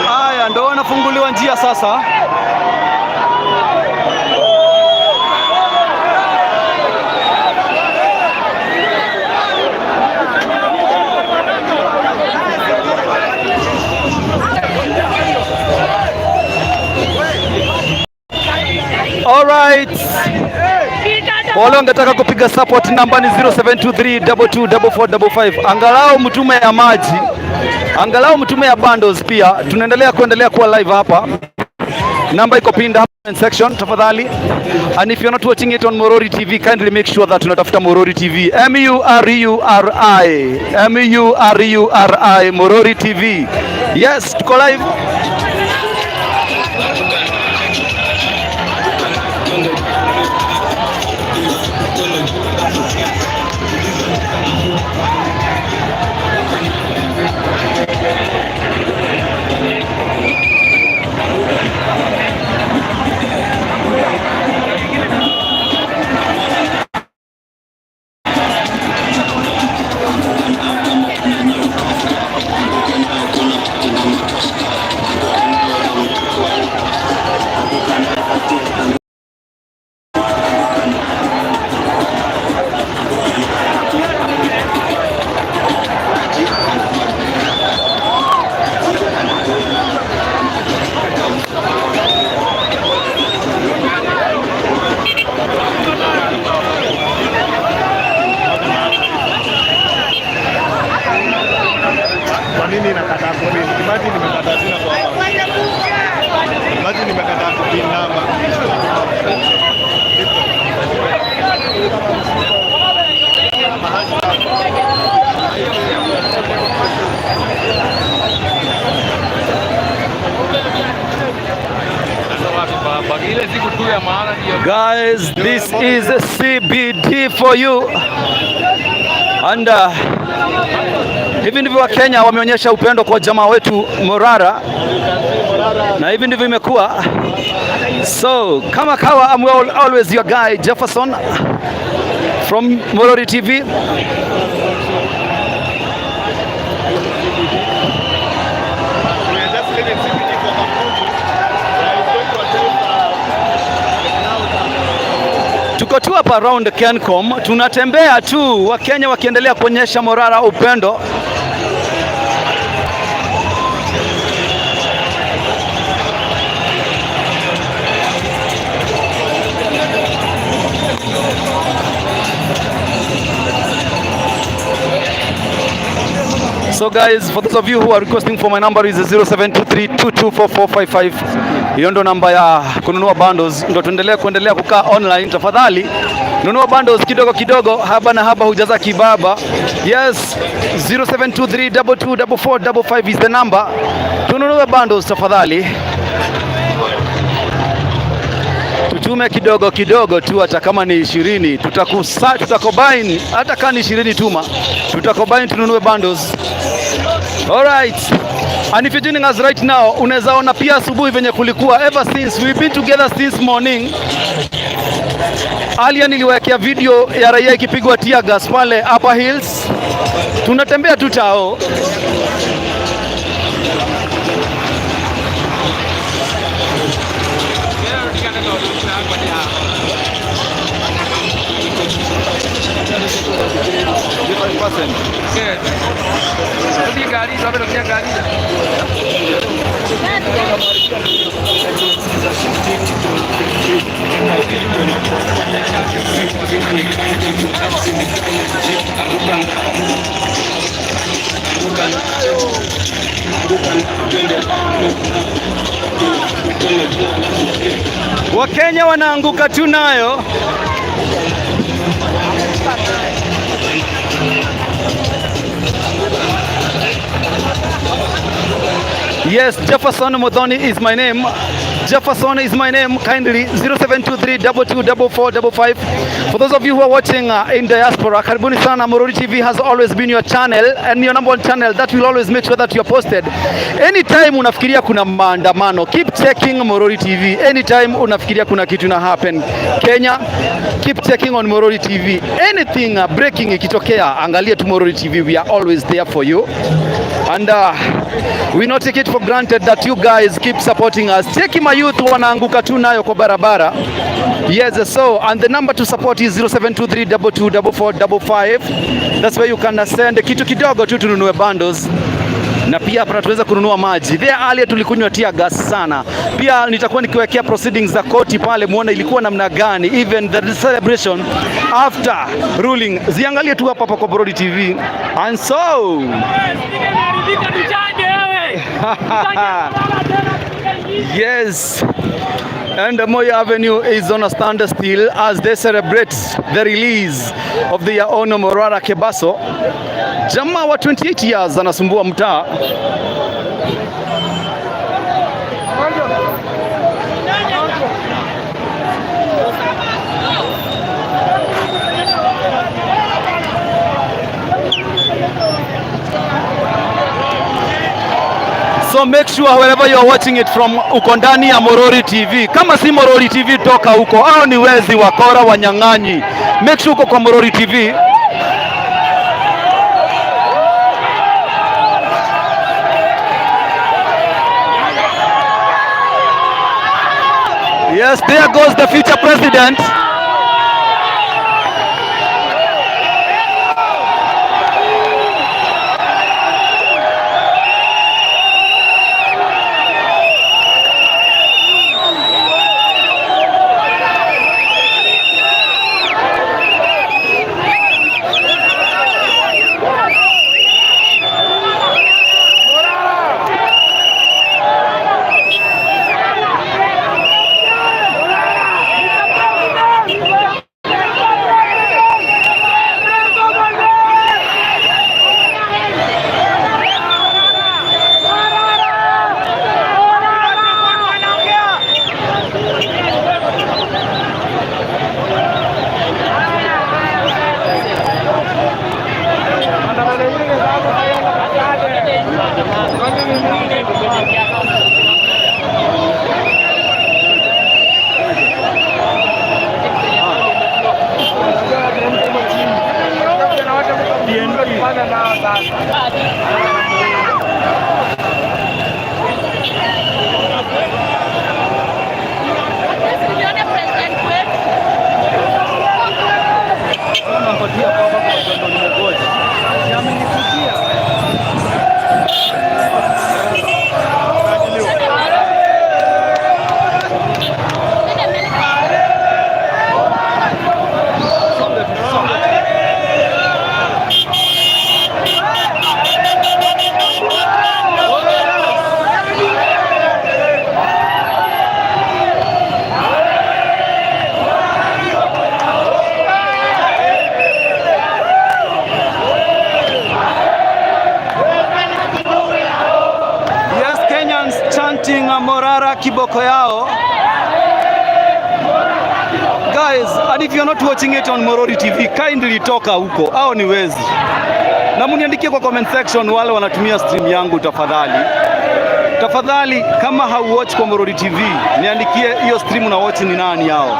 Haya, ndo wanafunguliwa njia sasa. All right. Wale wangetaka kupiga support, namba ni 0723224455. Angalau mtume ya maji, angalau mtume ya bundles pia. Tunaendelea kuendelea kuwa live hapa. Namba iko pinned hapa comment section tafadhali. And if you're not watching it on Mururi TV, kindly make sure that tunatafuta Mururi TV. M U R U R I M U R U R I, Mururi TV. Yes, tuko live. Kwa nini inakataa kupin? Imagine nimekataa tena kwa hapa. Imagine nimekataa kupin namba. Ile siku tu ya maana ndio. Guys, this is CBD for you. And hivi ndivyo Wakenya wameonyesha upendo kwa jamaa wetu Morara, na hivi ndivyo imekuwa. So kama kawa, I'm always your guy Jefferson from Mururi TV. We are just leaving CBD for Kamkunji. Is going to address the crowd. Tuko tu hapa around Kencom, tunatembea tu, Wakenya wakiendelea kuonyesha Morara upendo. So guys, for those of you who are requesting for my number is 0723224455. Hiyo ndo namba ya kununua bundles, ndo tuendelee kuendelea kukaa online. Tafadhali nunua bundles kidogo kidogo, haba na haba hujaza kibaba. Yes, 0723224455 is the number. Tununue bundles tafadhali. Tutume kidogo kidogo tu, hata kama ni 20 tutakusa, tutacombine. Hata kama ni 20 tuma, tutacombine tununue bundles. Alright. And if you're joining us right now, unaweza ona pia asubuhi venye kulikuwa, ever since we've been together since morning. Earlier niliwekea video ya raia ikipigwa tear gas pale Upper Hills. Tunatembea tu tao. Wakenya wanaanguka tu nayo. Yes, Jefferson Modoni is my name. Jefferson is my name. Kindly 0723224455. For those of you who are watching in diaspora, karibuni sana. Mururi TV has always been your channel and your number one channel that will always make sure that you are posted. Anytime unafikiria kuna maandamano, keep checking Mururi TV. Anytime unafikiria kuna kitu na happen Kenya, keep checking on Mururi TV. Anything breaking ikitokea, angalia tu Mururi TV. We are always there for you. And we not take it for granted that you guys keep supporting us. Cheki mayouth wanaanguka tu nayo kwa barabara. Yes, so and the number to support is 0723224455. That's where you can send kitu kidogo tu tununue bundles. Na pia hapa tuweza kununua maji. There earlier tulikunywa tear gas sana. Pia nitakuwa nikiwekea proceedings za koti pale muone ilikuwa namna gani, even the celebration after ruling. Ziangalie tu hapa hapa kwa Morori TV. And so Imeharibika, tuchange wewe. Yes. And Moi Avenue is on a standstill as they celebrate the release of their own Morara Kebaso. Jamaa wa 28 years anasumbua mtaa. So make sure wherever you are watching it from, uko ndani ya Morori TV. Kama si Morori TV, toka huko. Hao ni wezi, wakora, wanyang'anyi. Make sure uko kwa Morori TV. Yes, there goes the future president. Tulione president wetu. Yes, Kenyans chanting "Morara kiboko yao." Guys, and if you're not watching it on Morori TV, kindly toka huko. Hao ni wezi. Na muniandikie kwa comment section wale wanatumia stream yangu tafadhali. Tafadhali kama hauwatch kwa Morori TV, niandikie hiyo stream una watch ni nani hao.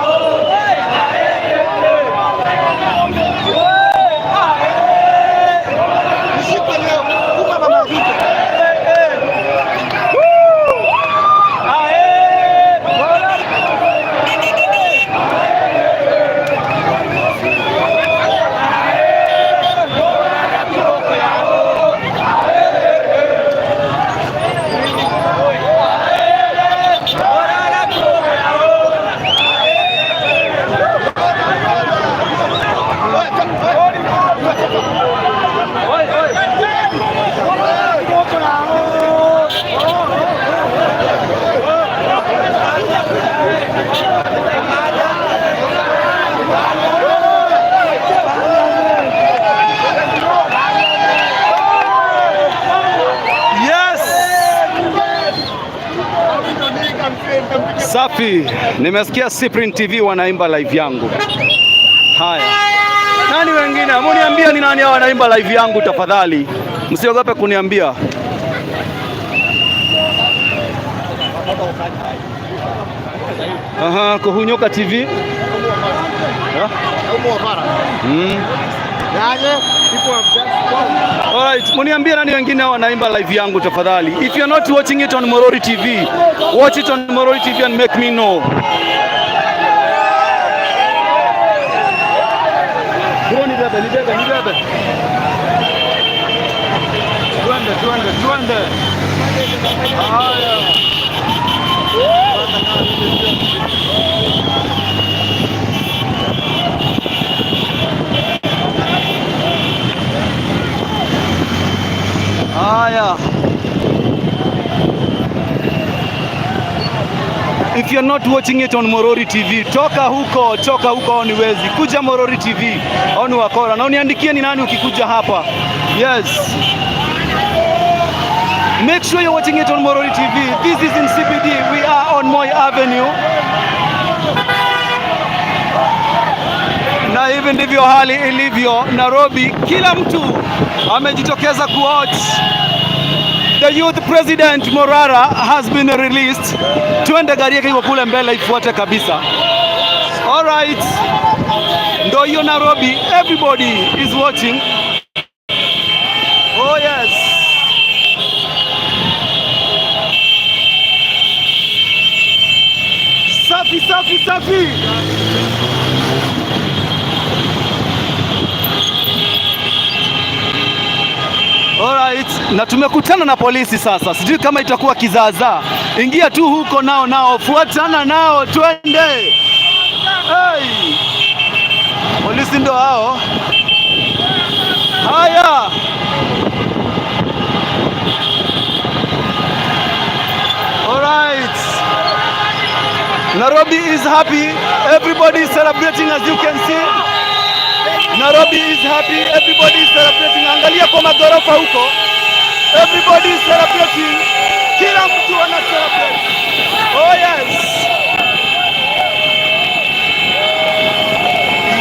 Yes! Safi, nimesikia Cyprian TV wanaimba live yangu. Haya, nani wengine? Muniambia ni nani hao wanaimba live yangu tafadhali. Msiogope kuniambia. Aha, Kuhunyoka TV. Alright, muniambie nani wengine hao wanaimba live yangu tafadhali. If you're not watching it on Morori TV, watch it on Morori TV and make me know. Bro, nibebe, nibebe, nibebe. Twende, twende, twende. Twende. Haya. Haya. If you're not watching it on Morori TV, toka huko, toka huko, hao ni wezi. Kuja Morori TV, hao ni wakora. Na uniandikie ni nani ukikuja hapa. Yes. Make sure you're watching it on Morori TV. This is in CBD. We are on Moi Avenue. Na hivi ndivyo hali ilivyo Nairobi. Kila mtu amejitokeza kuwatch. The youth president Morara has been released. Tuende, gari yake iko kule mbele, ifuate kabisa. All right. Ndo hiyo Nairobi, everybody is watching. Oh yes. Safi, safi, safi. Alright, na tumekutana na polisi sasa, sijui kama itakuwa kizaazaa. Ingia tu huko nao nao, fuatana nao, twende. Hey! Polisi ndo hao. Haya. Alright. Nairobi is happy. Everybody is celebrating, as you can see. Nairobi is happy. Everybody is celebrating. Angalia kwa magorofa huko. Everybody is celebrating. Kila mtu ana celebrate. Oh yes.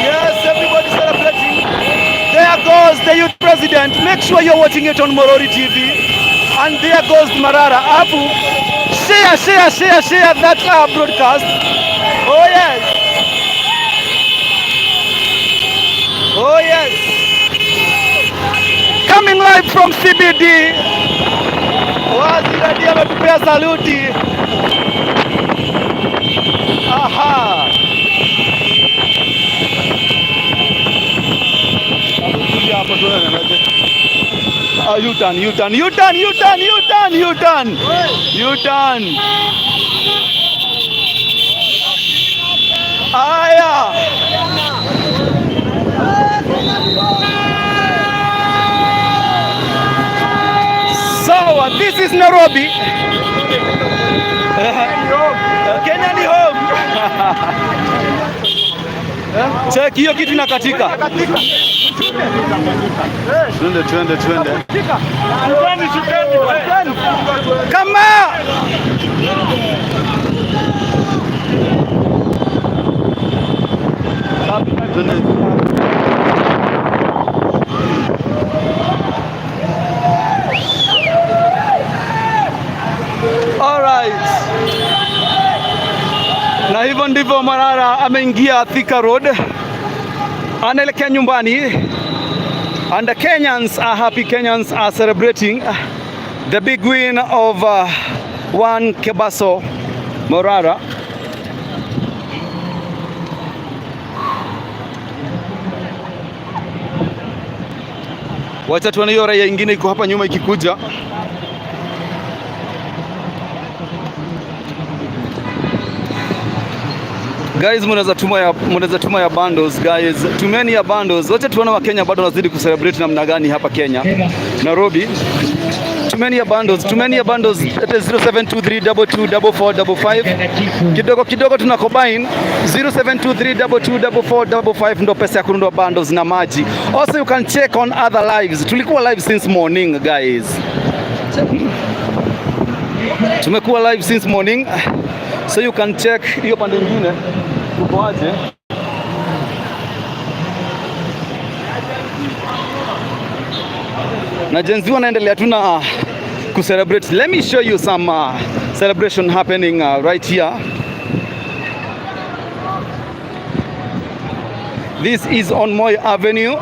Yes, everybody celebrating. There goes the youth president. Make sure you're watching it on Morori TV. And there goes Morara. Abu, share, share, share, share that broadcast. Oh yes. Oh yes. Coming live from CBD. Waziri ametupea saluti. Aha. Kuja hapo tuone naje. Ah, U-turn, U-turn, U-turn, U-turn, U-turn, U-turn. U-turn. Aya. Sawa, this is Nairobi. Kenya ni home. Check hiyo kitu inakatika. Twende, twende, twende. Kama twende. Alright. Na hivyo ndivyo Morara ameingia Thika Road, anaelekea nyumbani, and the Kenyans are happy. Kenyans are celebrating the big win of one Kebaso Morara. Wacha tuone hiyo raia ingine iko hapa nyuma ikikuja. Guys, mnaweza tuma ya bundles, guys. Tumeni ya bundles. Wacha tuone Wakenya bado wanazidi kucelebrate namna gani hapa Kenya. Nairobi. Tumeni ya bundles, tumeni ya bundles at 0723224455. Kidogo kidogo tuna combine 0723224455 ndo pesa ya kununua bundles na maji. Also, you can check on other lives. Tulikuwa live since morning, guys. Tumekuwa live since morning. So you can check hiyo pande nyingine kuko aje. Na Gen Z wanaendelea tu na kucelebrate. Let me show you some celebration happening right here. This is on Moi Avenue.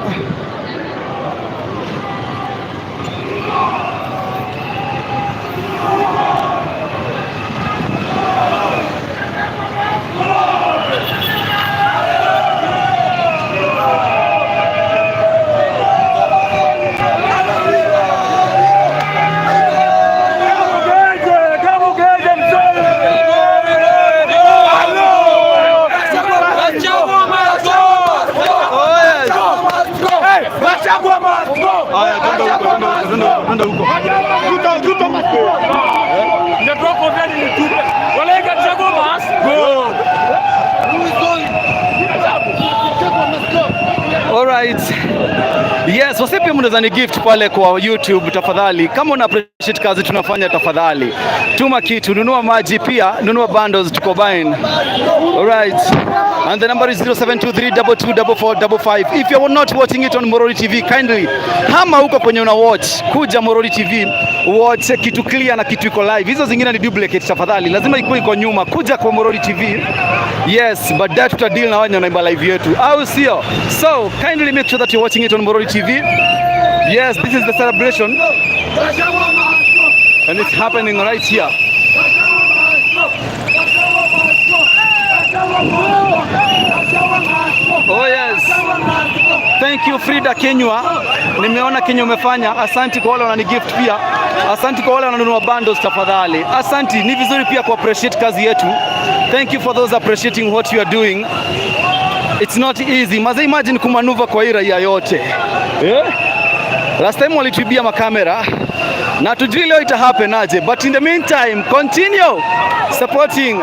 huko. Ruto must go. Nitatoa kofia nitupe. Wala Gachagua must go. Alright. Yes, wasee pia mnaweza ni gift pale kwa YouTube tafadhali. Kama una appreciate kazi tunafanya tafadhali. Tuma kitu, nunua maji pia, nunua bundles tuko buying. Alright. And the number is 0723224455. If you are not watching it on Morori TV, kindly hama huko kwenye una watch, kuja Morori TV watch kitu clear na kitu iko live. Hizo zingine ni duplicate tafadhali. Lazima ikuwe iko nyuma. Kuja kwa Morori TV. Yes, baadaye tutadeal na wenye wanaimba live yetu, au sio? So kindly make sure that you're watching it on Morori TV. Yes, this is the celebration and it's happening right here. Oh yes. Thank you, Frida Kenywa. Nimeona Kenya umefanya. Asanti kwa wale wanani gift pia. Asanti kwa wale wananunua bundles tafadhali. Asanti, ni vizuri pia ku appreciate kazi yetu. Thank you for those appreciating what you are doing. It's not easy. Maze, imagine kumaneuver kwa hii raia yote. Eh? Last time walituibia makamera na tujui leo ita happen aje, but in the meantime continue supporting.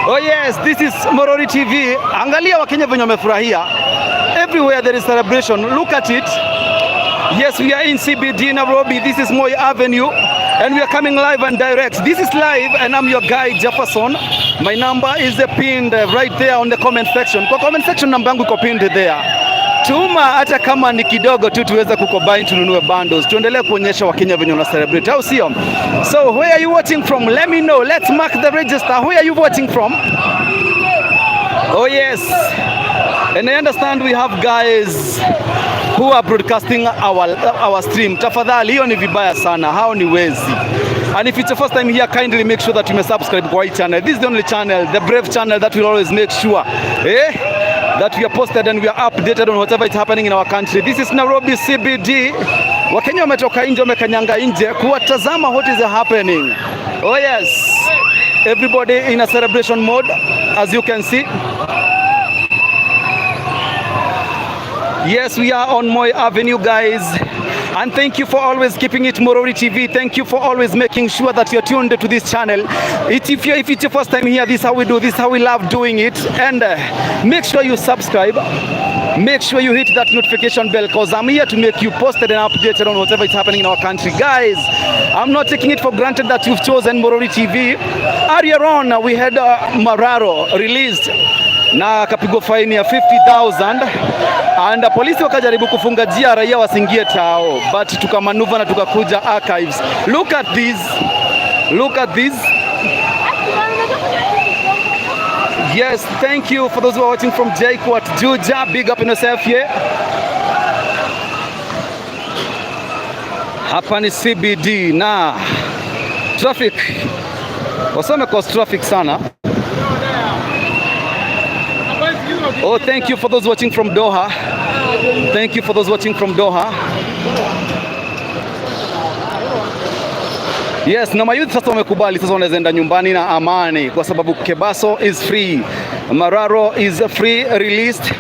Oh yes, this is Morori TV. Angalia Wakenya venye wamefurahia. Everywhere there is celebration. Look at it. Yes, we are in CBD Nairobi. This is Moi Avenue and we are coming live and direct. This is live and I'm your guy Jefferson. My number is pinned right there on the comment section. Kwa comment section namba yangu iko pinned there. Tuma hata kama ni kidogo tu tuweze kucombine tununue bundles. Tuendelee kuonyesha Wakenya venye wana celebrate, au sio? So where are you watching from? Let me know. Let's mark the register. Where are you watching from? Oh yes. And I understand we have guys who are broadcasting our stream. Tafadhali, hiyo ni vibaya sana. Hao ni wezi. And if it's your first time here, kindly make sure that you may subscribe kwa hii channel. This is the only channel, the brave channel that will always make sure, eh, that we are posted and we are updated on whatever is happening in our country. This is Nairobi CBD. Wakenya wametoka nje, wamekanyanga nje kuwatazama what is happening. Oh yes. Everybody in a celebration mode, as you can see. Yes, we are on Moi Avenue, guys. And thank you for always keeping it Morori TV. Thank you for always making sure that you're tuned to this channel. If it's your first time here, this is how we do this, how we love doing it. And make sure you subscribe. Make sure you hit that notification bell because I'm here to make you posted and updated on whatever is happening in our country. Guys, I'm not taking it for granted that you've chosen Morori TV. Earlier on, we had Mararo released na akapigwa faini ya 50,000 and polisi wakajaribu kufunga njia raia wasingie tao, but tukamaneuver na tukakuja archives. Look at this, look at this. Yes, thank you for those who are watching from JKUAT Juja. Big up in yourself here. Hapa ni CBD na traffic, waseme cause traffic sana. Oh, thank you for those watching from Doha. Thank you for those watching from Doha. Yes, na mayouth sasa wamekubali sasa wanaweza enda nyumbani na amani kwa sababu Kebaso is free. Mararo is free released.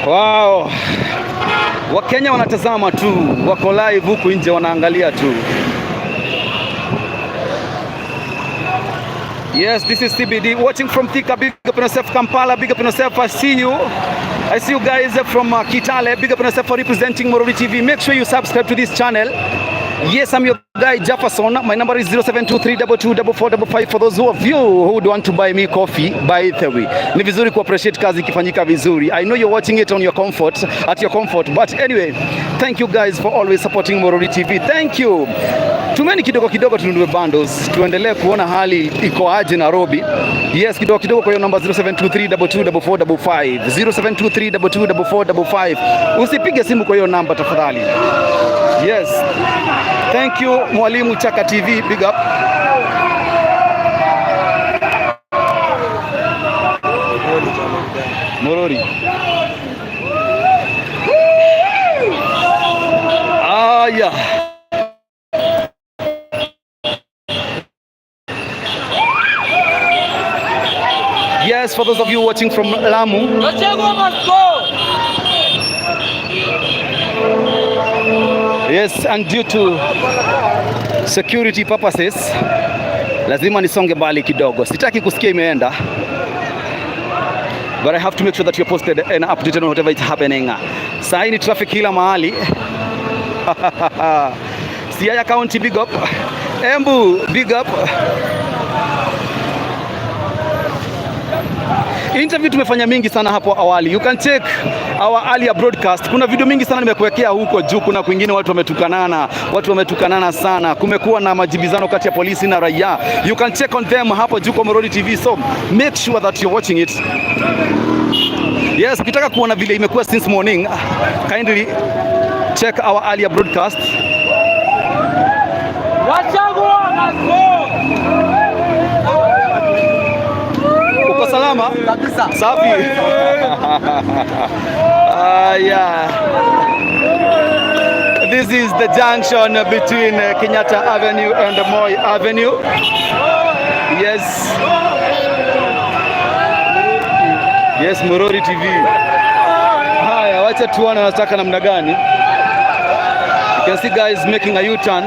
Wow. Wakenya wanatazama tu, wako live huku nje wanaangalia tu. Yes, this is CBD watching from Thika. Big up on yourself, Kampala. Big up on yourself. I see you. I see you guys from Kitale. Big up on yourself for representing Morori TV. Make sure you subscribe to this channel. Yes, I'm your guy Jefferson. My number is 0723224455 for those of you who would want to buy me coffee. By the way, ni vizuri ku appreciate kazi ikifanyika vizuri. I know you're watching it on your comfort, at your comfort, but anyway, thank you guys for always supporting Morori TV. Thank you. Tumeni kidogo kidogo tununue bundles, tuendelee kuona hali iko aje Nairobi. Yes, kidogo kidogo kwa hiyo namba 0723224455, 0723224455. Usipige simu kwa hiyo namba tafadhali. Yes. Thank you Mwalimu Chaka TV, big up. Morori. Ah, yeah. Yes, Yes, for those of you watching from Lamu. Gachagua must go. Yes, and due to security purposes lazima nisonge mbali kidogo. Sitaki kusikia imeenda. But I have to make sure that you're posted and updated on whatever is happening. Saa hii ni traffic kila mahali. Siaya County, big up. Embu, big up. Interview tumefanya mingi sana hapo awali. You can check our earlier broadcast. Kuna video mingi sana nimekuwekea huko juu. Kuna kwingine watu wametukanana sana. Kumekuwa na majibizano kati ya polisi na raia. You can check on them hapo juu kwa Morori TV. So make sure that you're watching it. Yes, ukitaka kuona vile imekuwa since morning, kindly check our earlier broadcast. Gachagua must go. Uko salama? Kabisa. Safi. Ah, yeah. This is the junction between Kenyatta Avenue and Moi Avenue. Yes. Yes, Murori TV. Haya, wacha tuone wanataka namna gani. You can see guys making a U-turn.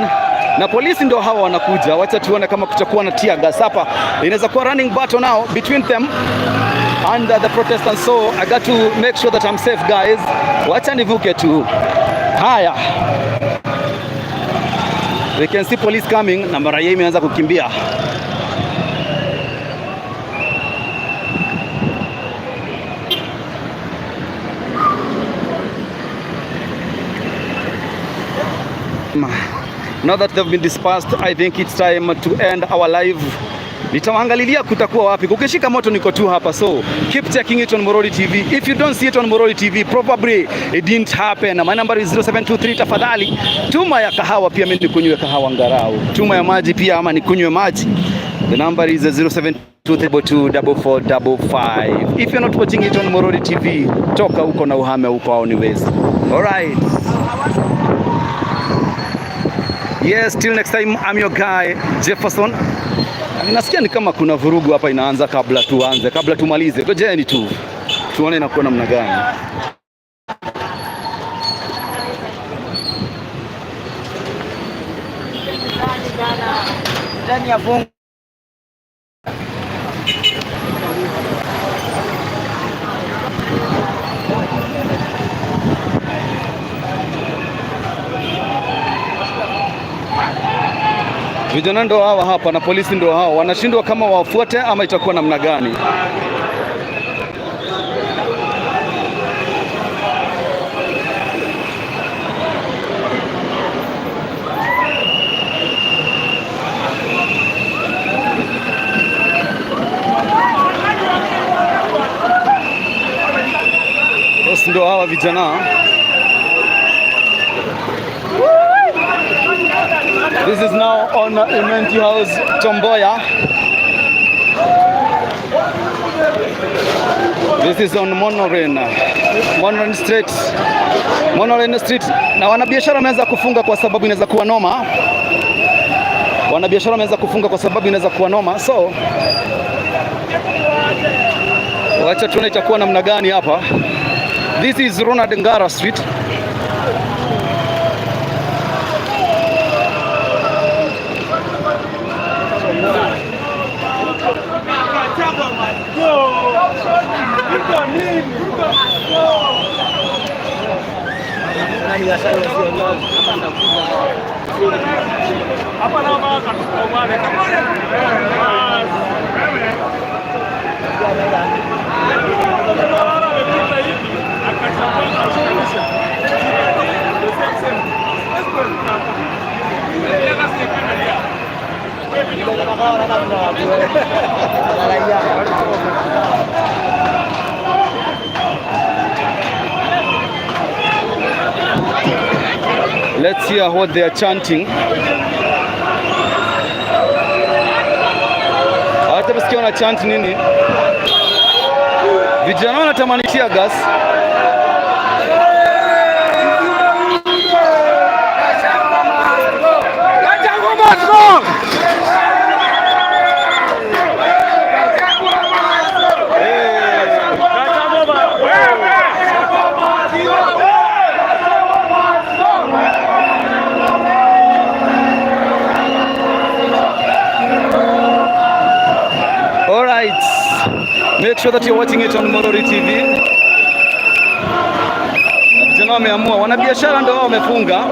Na polisi ndio hawa wanakuja. Wacha tuone kama kutakuwa na tear gas hapa. Inaweza kuwa running battle now between them and the protestants. So I got to make sure that I'm safe, guys. Wacha nivuke tu. Haya. We can see police coming na raia imeanza kukimbia. Now that they've been dispersed, I think it's time to end our live. Nitawaangalilia kutakuwa wapi. Kukishika moto niko tu hapa, so keep checking it on Morori TV. If you don't see it on Morori TV, probably it didn't happen. My number is 0723. Tafadhali tuma ya kahawa pia mimi nikunywe kahawa ngarau. Tuma ya maji pia ama nikunywe maji. The number is 0723224455. If you're not watching it on Morori TV, toka huko na uhame huko au niwezi. All right. Yes, till next time, I'm your guy Jefferson. Nasikia ni kama kuna vurugu hapa inaanza kabla tuanze, kabla tumalize. Ngojeni tu tuone inakuwa namna gani. Ndani ya bongo. Vijana ndo hawa hapa na polisi ndo hawa, wanashindwa kama wafuate ama itakuwa namna gani. Yes, ndo hawa vijana. This is now on Imenti House, Tom Mboya. This is on Monoren. Monoren Street. Monoren Street. Na wanabiashara wameanza kufunga kwa sababu inaweza kuwa noma. Wanabiashara wameanza kufunga kwa sababu inaweza kuwa noma. So wacha tuone itakuwa namna gani hapa. This is Ronald Ngara Street. Let's hear what they are chanting. Hata msikia wana chant nini? Vijana wanatamani tear gas. Make sure that you're watching it on Morori TV. Na vijana wameamua, wanabiashara ndio wao wamefunga.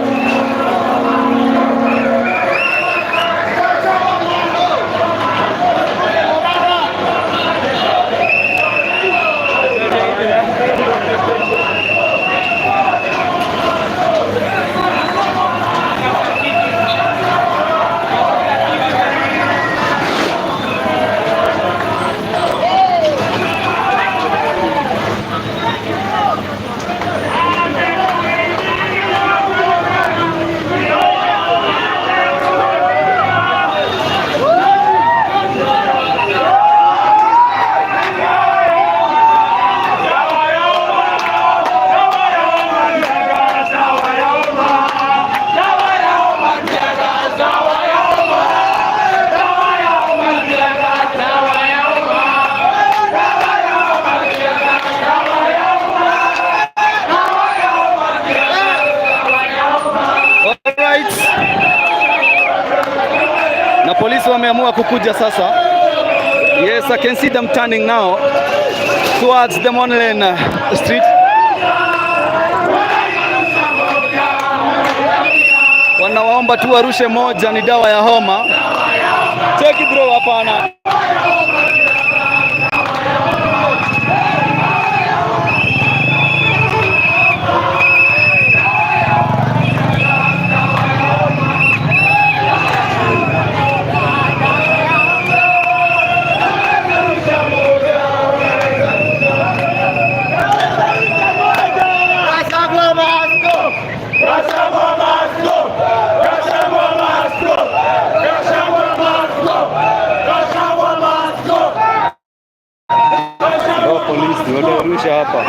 Alright. Na polisi wameamua kukuja sasa. Yes, I can see them turning now towards the Monlane Street. Wanawaomba tu warushe moja, ni dawa ya homa. Cheki bro, hapana. Oh, polisi watarusha hapa.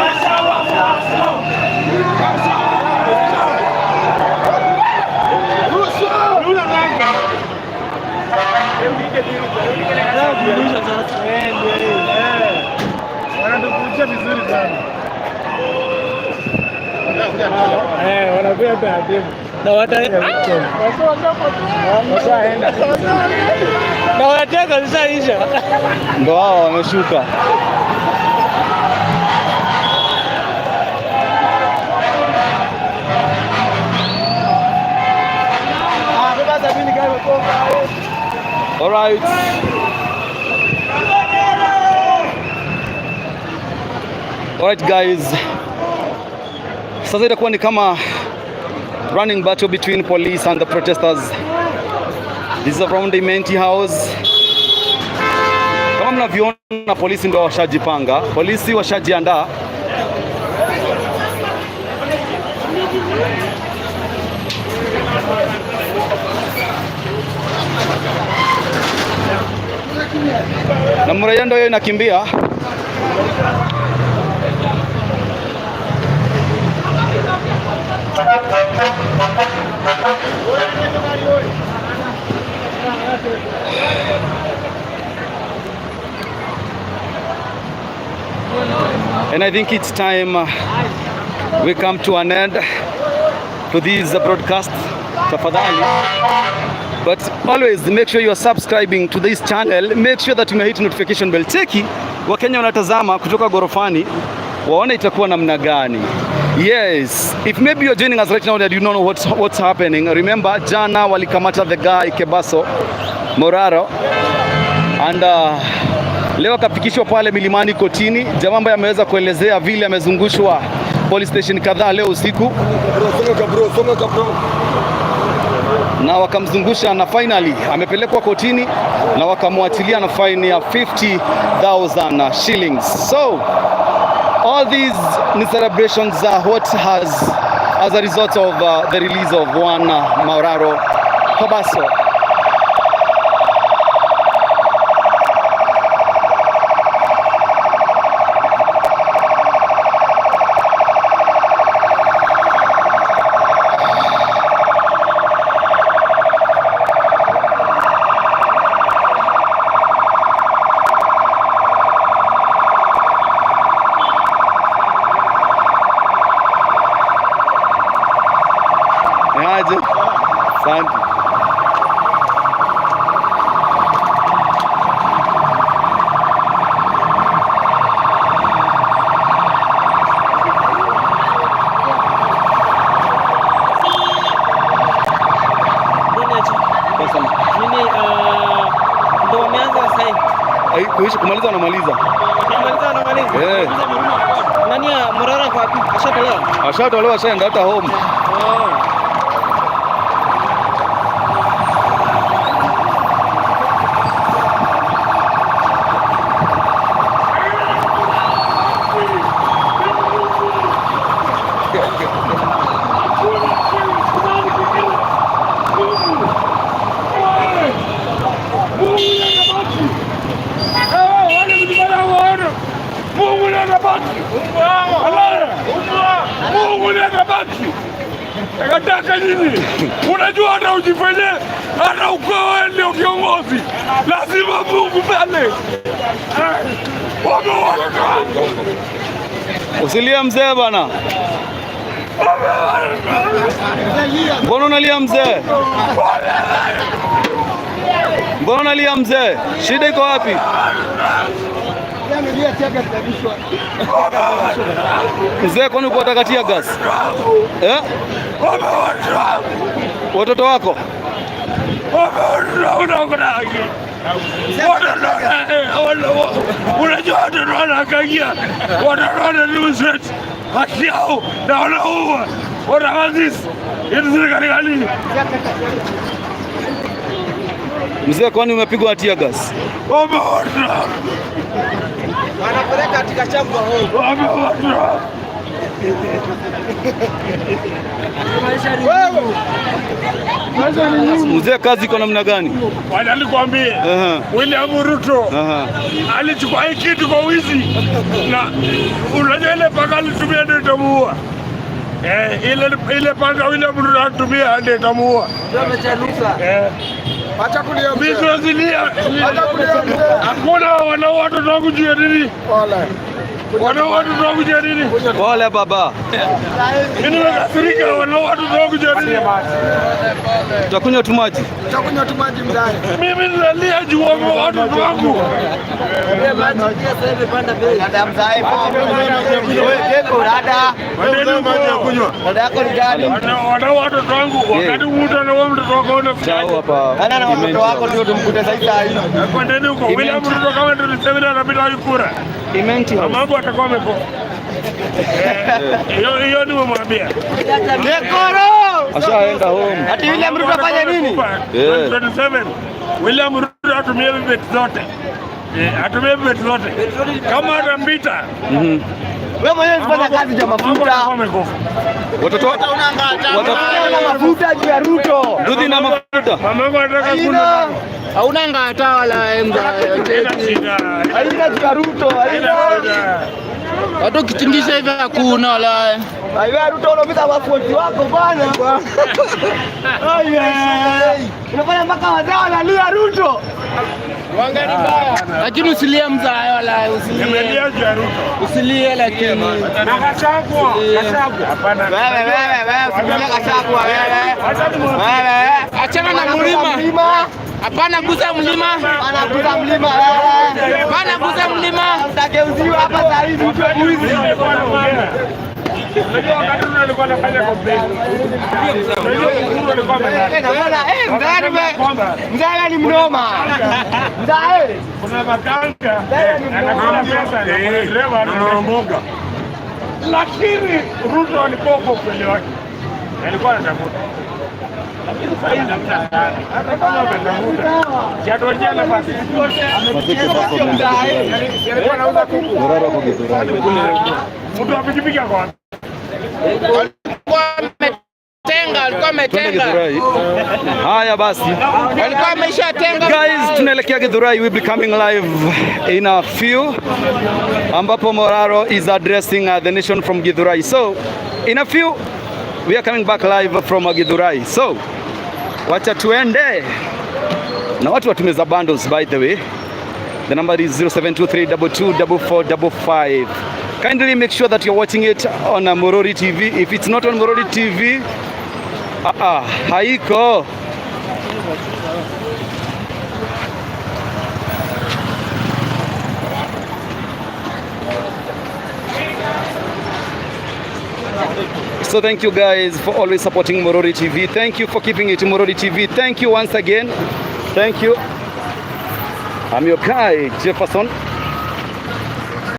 Wanatukuja vizuri sana. Wanakuja taratibu na Washaenda. na wateka zishaisha. Ndo hao wameshuka. All right. All right guys. Sasa itakuwa ni kama running battle between police and the protesters. This is around the Imenti House. Kama mnavyoona, polisi ndio washajipanga, polisi washajiandaa. Na mraia ndio hiyo inakimbia. And I think it's time we come to an end to this broadcast. Tafadhali. But always make sure you are subscribing to this channel. Make sure that you hit notification bell. Cheki Wakenya wanatazama kutoka gorofani waone itakuwa namna gani. Yes, if maybe you're joining us right now that you don't know what's happening, remember jana walikamata the guy Kebaso Moraro and leo akafikishwa pale Milimani kotini. Jamaa ambaye ameweza kuelezea vile amezungushwa police station kadhaa leo usiku na wakamzungusha na finally amepelekwa kotini na wakamwachilia na fine ya 50,000 shillings. So all these ni celebrations are what has as a result of the release of one Moraro Kebaso. Aje? Asante. sana. Nini ndio wameanza sasa hivi. Ai, kuishi kumaliza wanamaliza. Kumaliza wanamaliza. Eh. Nani ya Morara kwa wapi? Ashatolewa. Ashatolewa, ashaenda hata home. Oh. Mungu ndiye anabaki. Mungu ndiye anabaki. Takataka nyinyi. Unajua hata ujifanye hata ukawa ndio kiongozi, lazima Mungu pale. Usilie mzee bana. Mbona unalia mzee? Mbona unalia mzee? Shida iko wapi? Mzee, kwani uko unataka tear gas? Eh? Watoto wako? Unajua watoto wanakagia, watoto wana haki yao na wanaua wanawazisi ili serikali gani? Mzee, kwani umepigwa tear gas? Wanapeleka katika chambwa home. Mzee, kazi iko namna gani? Wacha nikwambie, William Ruto alichukua hii kitu kwa wizi, na unajua ile panga alitumia ndio itamuua. Ile panga William Ruto alitumia ndio itamuua. Acha kulia Mimi siwezi lia. Acha kulia mzee. Hakuna wanaua watoto wangu juu ya nini? Wanaua watoto wangu juu ya nini? Pole baba. Mimi nimekasirika, wanaua watoto wangu juu ya nini? Tutakunywa tu maji. Tutakunywa tu maji mzee. Mimi ninalia juu ya watoto wangu. Wanaua watoto wangu wakati mtu anaua mtoto wako unafikiria. Hapa. Watoto wako ndio tumkute sasa hivi. Kwendeni huko. William Ruto kama ndio niseme anapita hii kura. Imenti house. Mambo atakuwa amekufa. Hiyo hiyo nimemwambia. Dekoro! Ashaenda home. Ati William Ruto afanye nini? 27. William Ruto atumie vibeti zote. Atumie vibeti zote. Kama atapita. Wewe mwenyewe unafanya kazi ya mafuta. Watoto Watoto mafuta juu ya Ruto. Duthi na mafuta. Mamangu anataka kula. Hauna ngata wala Haina juu ya Ruto, haina. Watu ukitingisha hivi hakuna wala. Aiwe Ruto unaumiza wafuasi wako bwana. Aiwe. Unafanya mpaka wazee wanalia Ruto. Lakini usilie mzee wala usilie. Nimelia juu ya Ruto. Usilie lakini. Na Gachagua. Gachagua. Hapana. Wewe wewe wewe usilie Gachagua wewe. Wewe. Achana na mlima. Hapana guza mlima. Hapana guza mlima wewe. Hapana guza mlima. Utageuziwa hapa sasa hivi ujue mwizi. Unajua wakati Ruto alikuwa anafanya complaint. Unajua Uhuru alikuwa amelala. Mzee ni mnoma. Mzee. Kuna matanga anakula pesa na kuna dereva anaromoka. Lakini Ruto alikuwa kwa ukweli wake. Alikuwa anatafuta. Lakini sasa hivi hata kama ametafuta, si atuachie nafasi. Alikuwa anauza kuku. Morara kwa Githurai. Mtu wa pikipiki ako wapi? Alikuwa Twende ametenga. Githurai. Haya basi. Alikuwa ameshatenga. Guys, tunaelekea Githurai. We'll be coming live in a few, ambapo Moraro is addressing the nation from Githurai. So, in a few, we are coming back live from Githurai. So, wacha tuende. Na watu watumeza bundles, by the way. The number is 0723224455. Kindly make sure that you're watching it on Morori TV. If it's not on Morori TV, haiko. So thank you guys for always supporting Morori TV. Thank you for keeping it Morori TV. Thank you once again. Thank you. I'm your guy, Jefferson.